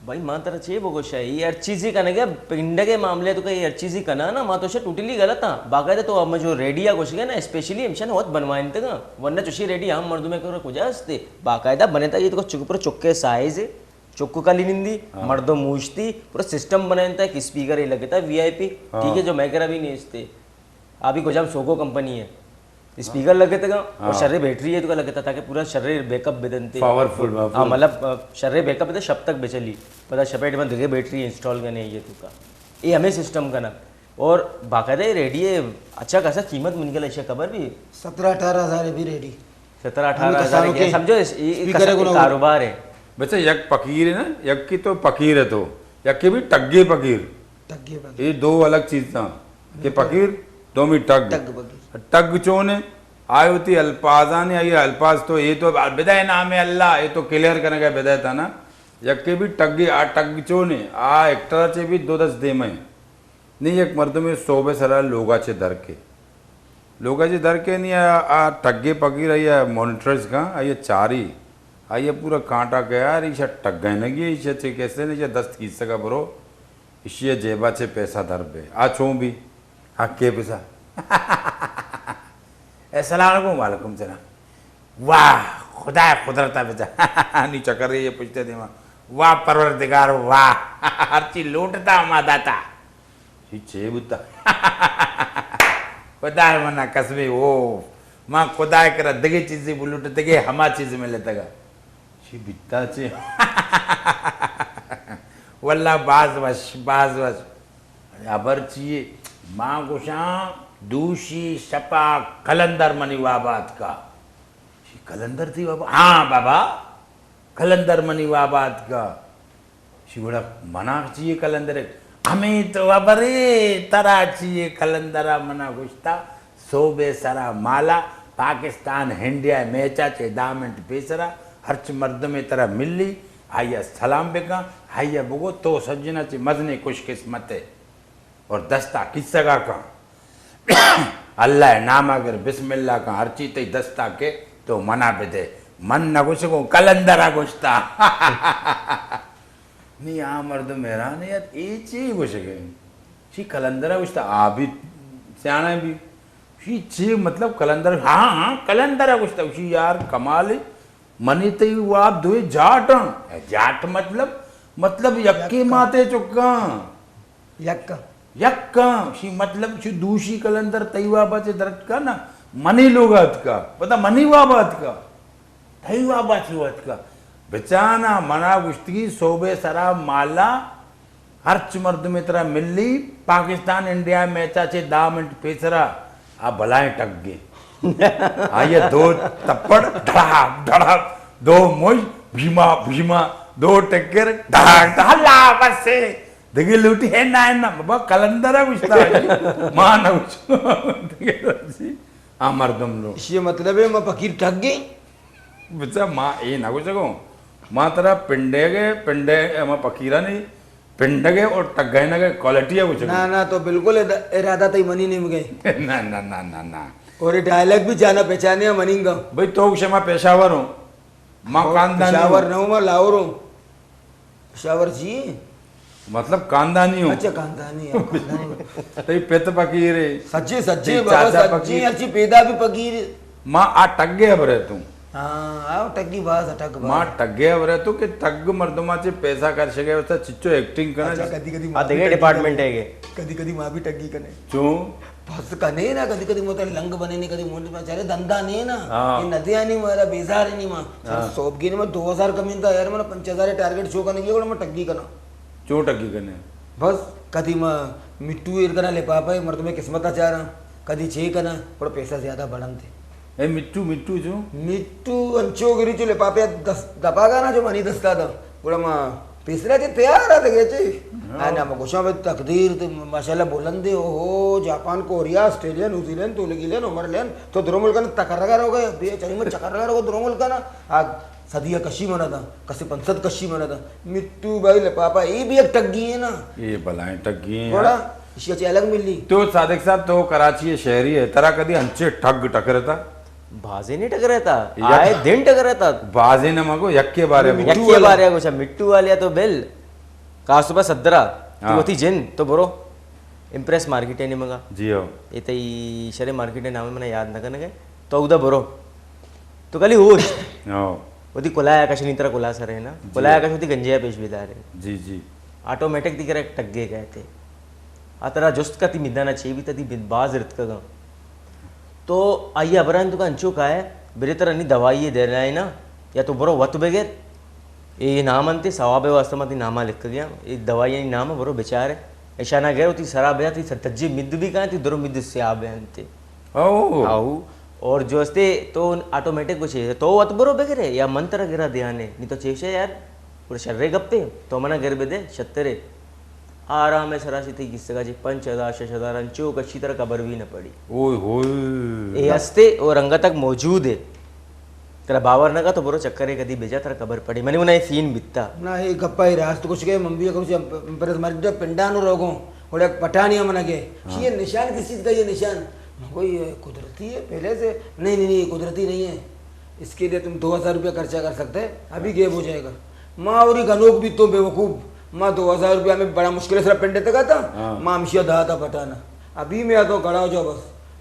بھائی، من ترا چے بگوشا، اے ہر چیزی کنگے، پنڈگے معاملے تو کہ اے ہر چیزی کنا نا، ما تو شے ٹوٹلی غلط ہاں۔ باقاعدہ تو ہم جو ریڈی ءَ گوشگے نا، اسپیشلی ہمشن ہوت بنوائنتگا، ورنہ چوشی ریڈی عام مردمے کرا کجا ہستے؟ باقاعدہ بنتا، یہ تو چک پر چکے سائز ہے۔ چکو کلی نندی، ہاں۔ مردم موشتی، پورا سسٹم بنائنتا، ایک اسپیکر ہی لگتا، وی آئی پی، ہاں۔ ٹھیک ہے، جو میں کرا بھی نہیں استے۔ ابھی کجام سوگو کمپنی ہے، اسپیکر لگے تھے اور ہاں۔ شرے بیٹری ہے تو کا لگتا، تاکہ پورا شرے بیک اپ بدنتے۔ Powerful, powerful. ہاں، مطلب، آ، شرے بیک اپ بدے، شپ تک بچلی۔ پتا شپے ٹائم دیگے بیٹری انسٹال کرنے یہ تو کا۔ یہ ہمیں سسٹم کا نا۔ اور باقاعدہ یہ ریڈی ہے، اچھا خاصا قیمت من کے لئے خبر بھی۔ سترہ اٹھارہ ہزار ہے بھی ریڈی۔ سترہ اٹھارہ ہزار ہمیں کسانوں کے، کے سمجھو، اس، یہ، یہ اسپیکر کسا-، کو یہ نہ ہو۔ کاروبار ہے۔ بچہ، یک فقیر ہے نا، یک کی تو فقیر ہے تو، یک کی بھی ٹگے فقیر۔ ٹگے فقیر۔ یہ دو الگ چیز تھا کہ بالکل۔ فقیر دومی ٹگ۔ ٹگ بگی۔ ٹگ چون ہے؟ آئے ہوتی الفاظانی، آئی الفاظ تو یہ تو بدائے نام اللہ، یہ تو کلیئر کرنے کا بدائے تھا نا۔ یکے بھی ٹگے، آ ٹگ چون ہے؟ آ ایکٹر چے بھی دو دس دے میں۔ نہیں، یک مردمے صوبے سرا لوگا چے در کے۔ لوگا چے در کے نہیں، آ، آ ٹگے پکیر آئی مانیٹرز کا، آئی چاری۔ آئی پورا کانٹا کہ یار، ایشا ٹگے نگی، ایشا چے کیسے نہیں، ایشا دست کیسے کا برو۔ ایشی ء جیب ء چہ پیسہ در بے۔ آ چون بی؟ آ کے پیسہ؟ السلام علیکم۔ وعلیکم السلام۔ واہ، خدا قدرت ء بچا۔ نی چکر یہ پشتے دیما۔ واہ پروردگار، واہ۔ ہرچی لوٹتا ہما داتا۔ چی چے بوتا؟ خدا منا قسمے او۔ ما خدا کرا دگے چیزے بلوٹ دگے ہما چیز ملے تگا۔ چی بیتا چے؟ واللہ باز وش، باز وش۔ ہبر چیے؟ ما گوشاں، دوشی شپا قلندر منی وابا اتکا۔ چی قلندر تئی وابا؟ ہاں بابا، قلندر منی وابا اتکا۔ چی گڑا منا چیے قلندر؟ ہمیں تو ہبرے، ترا چیے؟ قلندرا منا گوشتا، صوبے سرا مالا، پاکستان انڈیا میچا چے دہ منٹ پیسرا ہرچ مردمے ترا ملی، آئیا سلام بکن، آئیا بگو تو سجنا چے مزنے خوش قسمت ہے۔ اور دستا کسگا کن۔ اللہ نام اگر بسم اللہ کن، ہرچی تئی دستا کے تو منا بدے۔ من نہ گوشگوں، قلندرا گوشتا۔ نی آ مردم حیران ہے، یار، اے چی گوشگ ہے؟ چی قلندر ء گوشتا، آ بھی سیانا بھی۔ چی، چی مطلب قلندر؟ ہاں، ہاں، قلندر ء گوشتا۔ چی یار، کمال ہے۔ منی تئی واب دوئے جاٹ ہاں۔ اے جاٹ مطلب؟ مطلب یکے ماتے چکاں۔ یکاں۔ یکاں۔ چی مطلب، چی دوشی قلندر تئی وابا چے درتکا نا، منی لوگا اتکا۔ پتا منی وابا اتکا۔ تئی وابا چی اتکا؟ بچانا منا گوشتگی صوبے سرا مالا، ہرچ مردمے ترا ملی، پاکستان انڈیا میچا چے دہ منٹ پیسرا آ بلائیں ٹگے۔ آئیے دو تپڑ، ڈھڑا، ڈھڑا، دو موج، بھیما، بھیما، دو ٹکر، ڈھڑا، ڈھڑا، بس ہے۔ دگے لوٹی ہے نا، ہے نا، بابا قلندرا گوشتا، ما نہ گوشتا۔ دگے لوٹی۔ آ مردم لو۔ اسی مطلب ہے، ما فقیر ٹگے۔ بچا، ما اے نہ گوشگوں۔ ما ترا پنڈے گے، پنڈے، ما فقیرانی پنڈگے اور ٹگینگے کوالٹی ہے گوشگوں۔ نا، نا، تو بالکل اد-، ارادہ تئی منی نیم گئے۔ نا، نا، نا، نا، نا۔ اور یہ ڈائلگ بھی جانا پہچانے ہیں منی گا۔ بھئی تو گوشے ما پیشہ ور ہوں۔ ما خاندانی پشاور ہوں۔ نہ ہوں، ما لاہور ہوں۔ پشاور جی؟ مطلب خاندانی ہوں۔ اچھا، خاندانی ہوں، خاندانی۔ تئی پت فقیر ہے۔ سچے، سچے تئی بابا، چاچا سچے، فقیر۔ اچھی پیدا بھی فقیر ہے۔ ما آ ٹگے ہبرے تو۔ ہاں، آ ٹگی باز، ٹگ ما باز۔ ٹگے ہبرے تو کہ ٹگ مردما چے پیسہ کر شگے، واسطہ چچو ایکٹنگ کرنا۔ اچھا، کدی کدی آ ما بھی دیگه ٹگی ڈپارٹمنٹ کرنے۔ ہے کہ۔ کدی کدی ما بھی ٹگی کرنے۔ چون؟ بس کنے نا، کدی کدی موتا لنگ بنے نے، کدی موٹے بیچارے دندا نے نا۔ ہاں۔ یہ ندیانی مارا بیزار نہیں ما۔ سر ہاں۔ سوب گی نے ما دو ہزار کمینتا یار، منا پنچ ہزار ٹارگٹ شو کرنے کی، گڑا ما ٹگی کنا۔ چون ٹگی کنے؟ بس کدی ما مٹو ایر کنا لپاپا، مردمے قسمت چارا، کدی چے کنا، گڑا پیسہ زیادہ بڑھن تے۔ اے مٹو، مٹو جو؟ مٹو انچو گری جو لپاپے دس-، دپا گانا جو منی دستا دا۔ گڑا ما پیسرا چے تیار آ دگے چے۔ ہاں۔ آ نا ما گوشاں بھئی تقدیر تے ماشاءاللہ بلند ہے، او ہو، Japan, Korea, Australia, New Zealand لگی لین، عمر لین، تو درو ملکاں ٹکر لگا رہو گئے، بے چری میں چکر لگا رہو گئے درو ملکاں نا۔ آ صدیہ کشی منا دا، کسے پنچ سد کشی منا دا۔ مٹو بھائی لپاپا، اے بھی ایک ٹگی ہے نا۔ اے بلائیں ٹگی ہیں گڑا یار۔ اشی چے الگ ملی۔ تو صادق صاحب، تو کراچی شہری ہے، ترا کدی انچے ٹگ ٹکرتا؟ بازے نہیں ٹکرتا، یک آئے دن ٹکرتا۔ بازے نہ مگو، یکے بارے مٹو یکے والا۔ بارے گوشا، مٹو والے تو بل۔ خاص طور پر صدرا، تو ہاں۔ وتی جن، تو برو۔ امپریس مارکیٹ ہے نیمگا۔ جی ہو۔ اے تئی شرے مارکیٹ ہے، نام منا یاد نہ کرنے گئے۔ تو اودا برو۔ تو کلی ہوش۔ ہاں۔ وتی کلایا کش نہیں، ترا کلا سر ہے نا۔ جی۔ کلایا کش وتی گنجیا پیش بیدار ہے۔ جی، جی۔ آٹومیٹک دی کرا ٹگے گئے تھے۔ آ ترا جست کا تی میدانا چے بھی تا تی باز رتکگا۔ تو آئی ابران تو کا انچو کا ہے، برے ترا نی دوائی دے رہا ہے نا، یا تو برو وت بگر۔ اے نام انتے، ثواب واسطہ ما تی ناما لکھ گیا۔ اے دوائی نام برو بچارے۔ اشانا گئے وتی سرا بیا، تی سر تجے مد بھی کہاں، تی درو مد سیاہ بے انتے۔ او۔ او۔ اور جو استے تو آٹومیٹک کچھ ہے، تو وت برو بگرے، یا من ترا گرا دیانے، نی تو چیشے یار، اور شرے گپے، تو منا گر بدے، شترے۔ آرام ءِ سرا شی تئی گسگا چہ پنچ ہزار، شش ہزار انچو کشی، ترا خبر بھی نہ پڑی۔ اوئے ہوئے۔ اے ہستے اور انگت تک موجود ہے۔ ترا باور نہ کا تو برو چکرے کدی بجا، ترا خبر پڑی۔ منی منا یہ سین بیتا۔ نہ، یہ گپا ہی راست کچھ گئے، من بھی کچھ پر مرد پنڈانو روگوں، اور ایک پٹانی من گئے۔ ہاں۔ یہ نشان کس چیز کا، یہ نشان؟ من کو یہ قدرتی ہے پہلے سے۔ نہیں، نہیں، نہیں، یہ قدرتی نہیں ہے۔ اس کے لیے تم دو ہزار روپیہ خرچہ کر سکتے ہیں، ابھی غائب ہو جائے گا۔ ما اوری گنوک بھی تو بیوقوف، ما دو ہزار روپیہ میں بڑا مشکل سے پنڈے تک آتا، ہاں۔ ما ہمشیا داتا پٹانا۔ ابھی میں آتا ہوں، کھڑا ہو جاؤ بس۔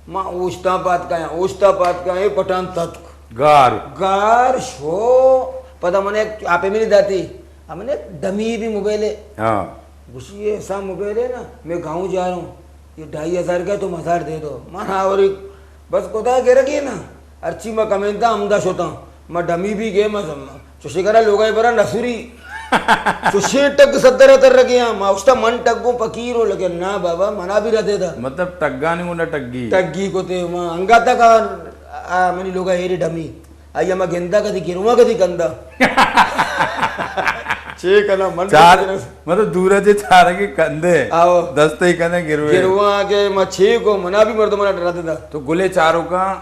ما اوشتا پات کا ہے، اوشتا پات کا ہے، پٹان تتک۔ گار۔ گار شو، پتا من ایک آپ میں نہیں داتی، ہم نے ڈمی بھی موبائل ہے۔ ہاں۔ گوشی، یہ ایسا موبائل ہے نا، میں گاؤں جا رہا ہوں، یہ ڈھائی ہزار کا ہے، تم ہزار دے دو۔ من اوری بس خدا گرگی نا، ہرچی ما کمینتا ہمدا شوتا۔ ما ڈمی بھی گئے، ما سم-، چوشی کرا لوگا برا نسوری۔ چوشی ٹگ صدر اتر رکھے ہیں، ما اشتا من ٹگوں پکیر ہو لگے، نا بابا، منا بھی ردے دا۔ مطلب ٹگانی گونا ٹگی۔ ٹگی کو تے ما انگا تک آ، آ، منی لوگا ایری ڈمی۔ آئی ہما گندا کدی گرواں کدی کندا۔ چے کنا من چار، کدی کندا۔ مطلب دورا چے چارگی کندے۔ آو۔ دستے کنے گروے۔ گرواں کے ما چے کو منا بھی مردم منا ڈرا دیتا۔ تو گلے چاروں کا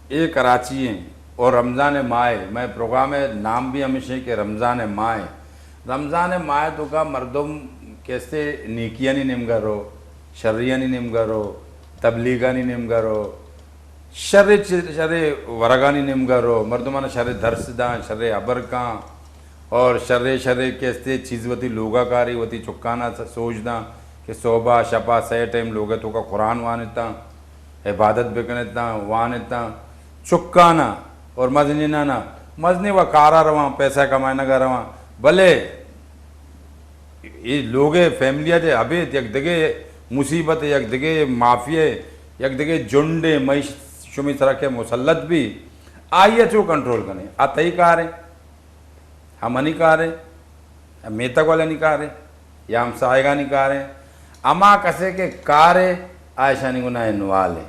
یہ کراچی ہیں اور رمضان ماہ ہے۔ میں پروگرام ہے نام بھی ہمیشہ کہ رمضان ماہ ہے۔ رمضان ماہ تو کا مردم کیسے نیکیانی نیمگا رو، شریانی نیمگا رو، تبلیغانی نیمگا رو، شر چ-، شر ورگانی نیمگا رو، مردمان شر درس داں، شر ابر کاں، اور شر شر کیستے چیز وتی لوگا کاری، وتی چکانا س-، سوچ داں کہ صوبہ شپا سہ ٹائم لوگے توکا قرآن وانتاں، عبادت بکنتاں، وانتاں، چکانا اور مزنینانا، مزنی و کارا رواں، پیسہ کمائنگا رواں، بلے اے لوگے فیملی ء دے ابید یک دگے مصیبت، یک دگے مافیا، یک دگے جنڈے مئے شمی سرا کہ مسلط بی، آئی ء چو کنٹرول کنے؟ آ تئی کار ہے، آ منی کار ہے، آ میتگ والانی کار ہے، یا ہمساہگانی کار ہے۔ ہما کسے کہ کار ہے، آ اشانی گنا انوال ہے۔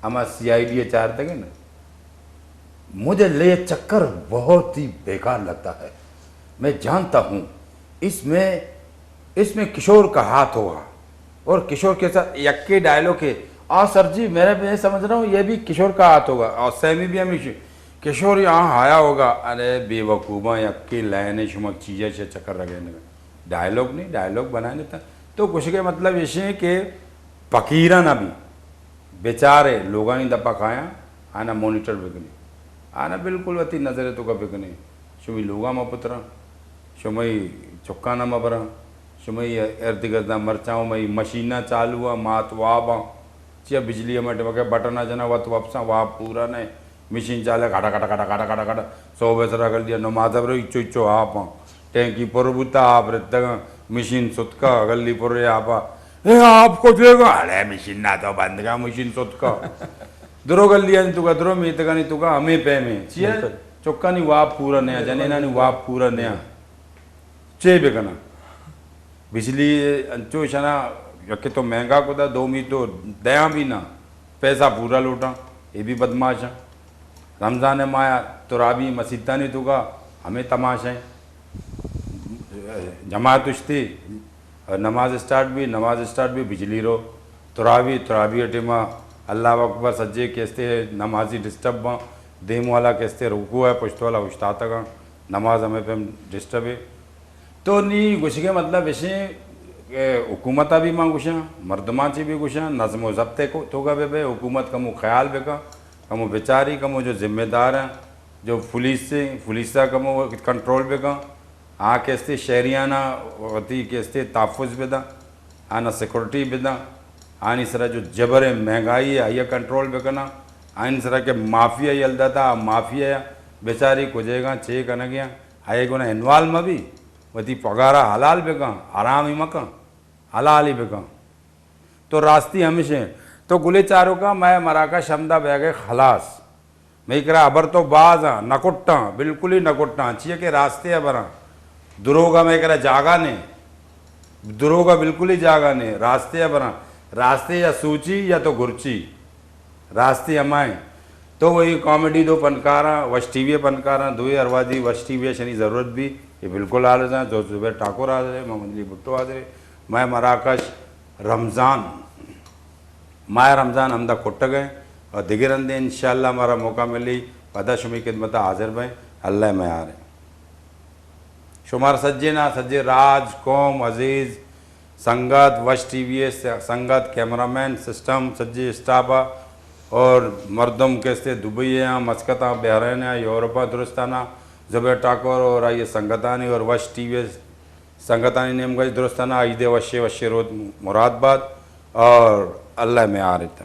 ہما سی آئی ڈی ء چارتگ انت۔ مجھے یہ چکر بہت ہی بیکار لگتا ہے۔ میں جانتا ہوں اس میں، اس میں کشور کا ہاتھ ہوگا۔ اور کشور کے ساتھ یکے ڈائلوگ ہے، آ سر جی، میں، میں سمجھ رہا ہوں یہ بھی کشور کا ہاتھ ہوگا۔ اور سیمی بھی ہمیشہ کشور یہاں آیا ہوگا۔ ارے بے وقوفاں، یکے لائن شما چیزیں چکر لگے۔ ڈائلوگ نہیں، ڈائلوگ بنائیں دیتا۔ تو کچھ کے مطلب یہ کہ فقیران ابھی بیچارے لوگانی دپا کایاں، آنا مانیٹر بکنی، آنا بالکل وتی نظر توکا بکنی۔ شمی لوگا ما پتراں، شمی چکانا ما براں، شمی ارد گرداں مرچاں، مئی مشیناں چالو آں، مات واب آں۔ چیا بجلی ہمے ٹائم کہ بٹن جنا وت وپساں، واب پورا نہ۔ مشین چالے کھڑا کھڑا کھڑا کھڑا کھڑا کھڑا۔ صوبے سرا گل دیا نماز برو، اچو اچو آپ آں۔ ٹینکی پر بوتا، آپ رتگاں، مشین ستکا، گلی پر آپا۔ اے آپ کو دے گا، اڑے مشین نہ تو بند گا، مشین ستکا۔ درو گلیانی توکا، درو میتگانی توکا، ہمے پیمیں۔ چیئے؟ بالکل۔ چکانی واب پورا نیا، جنینانی واب پورا نیا۔ چے بکناں؟ بجلی انچو شنا، یکے تو مہنگا کتا، دومی تو دیاں بھی نہ، پیسہ پورا لوٹاں، اے بھی بدماش آں۔ رمضان ماہ ترابی مسیتانی توکا ہمے تماشا ہیں۔ جماعت اشتی، نماز اسٹارٹ بھی، نماز اسٹارٹ بھی بجلی رو، ترابی، ترابی ٹیما اللہ اکبر سجے کیستے نمازی ڈسٹرب باں، دیم والا کیستے رکوع ہے، پشت والا اشتاتگاں، نماز ہمے پیم ڈسٹرب ہے۔ تو نی گوشگے مطلب اشیں کہ حکومت بھی ما گوشاں، مردمان چی بھی گوشاں، نظم و ضبط کو توکا بہ بے، حکومت کمو خیال بکا، کمو بچاری، کمو جو ذمہ دار ہیں، جو پولیس سے، پولیس کا کمو کنٹرول بکا، آ کیستے شہریانا وتی کیستے تحفظ بداں، آنا سیکورٹی بداں، آنی سرا جو جبر مہنگائی ہے، آئی کنٹرول بکناں، آنی سرا کہ مافیا یل داتا، آ مافیا بچاری کجے گاں، چے کنگیاں، آئی گنا انوال مبی۔ وتی پگارا حلال بکن، حرامی مکن، حلالی بکن۔ تو راستی ہمیشیں۔ تو گلے چاروکا، مئے مراکش ہمدا بیگے خلاص۔ مئی کرا ہبر تو باز آں، نہ کٹاں، بالکل ہی نہ کٹاں۔ چیئے کہ راستے ہبراں۔ دروگا مئی کرا جاگہ نے۔ دروگا بالکل ہی جاگہ نے۔ راستے ہبراں۔ راستے یا سوچی یا تو گرچی۔ راستے ہمائیں۔ تو وہی کامیڈی دو پنکاراں، وش ٹی وی پنکاراں، دوئے ہر وہدی وش ٹی وی شنی ضرورت بی، یہ بالکل حاضر ہیں، جو زبیر ٹاکر حاضر ہے، محمد علی بھٹو حاضر ہے، مئے مراکش رمضان، ماہ رمضان ہمدا کٹگ ہیں، اور دگہ رندے انشاءاللہ ہمارا موقع ملی، پدا شمی خدمت حاضر بیں، اللہ میار ہیں۔ شمار سجے نا، سجے راج، قوم، عزیز، سنگت، وش ٹی وی ءِ سنگت، کیمرہ مین، سسٹم، سجے اسٹاف ءَ اور مردم کہ استے دبئی ءَ، مسقط ءَ، بحرین ءَ، یورپ ءَ، درستانا زبیر ٹاکر اور آئی سنگتانی اور وش ٹی وی ءِ سنگتانی نیمگا درستانا عید وشے وشے روت مراد بات اور اللہ میار ات۔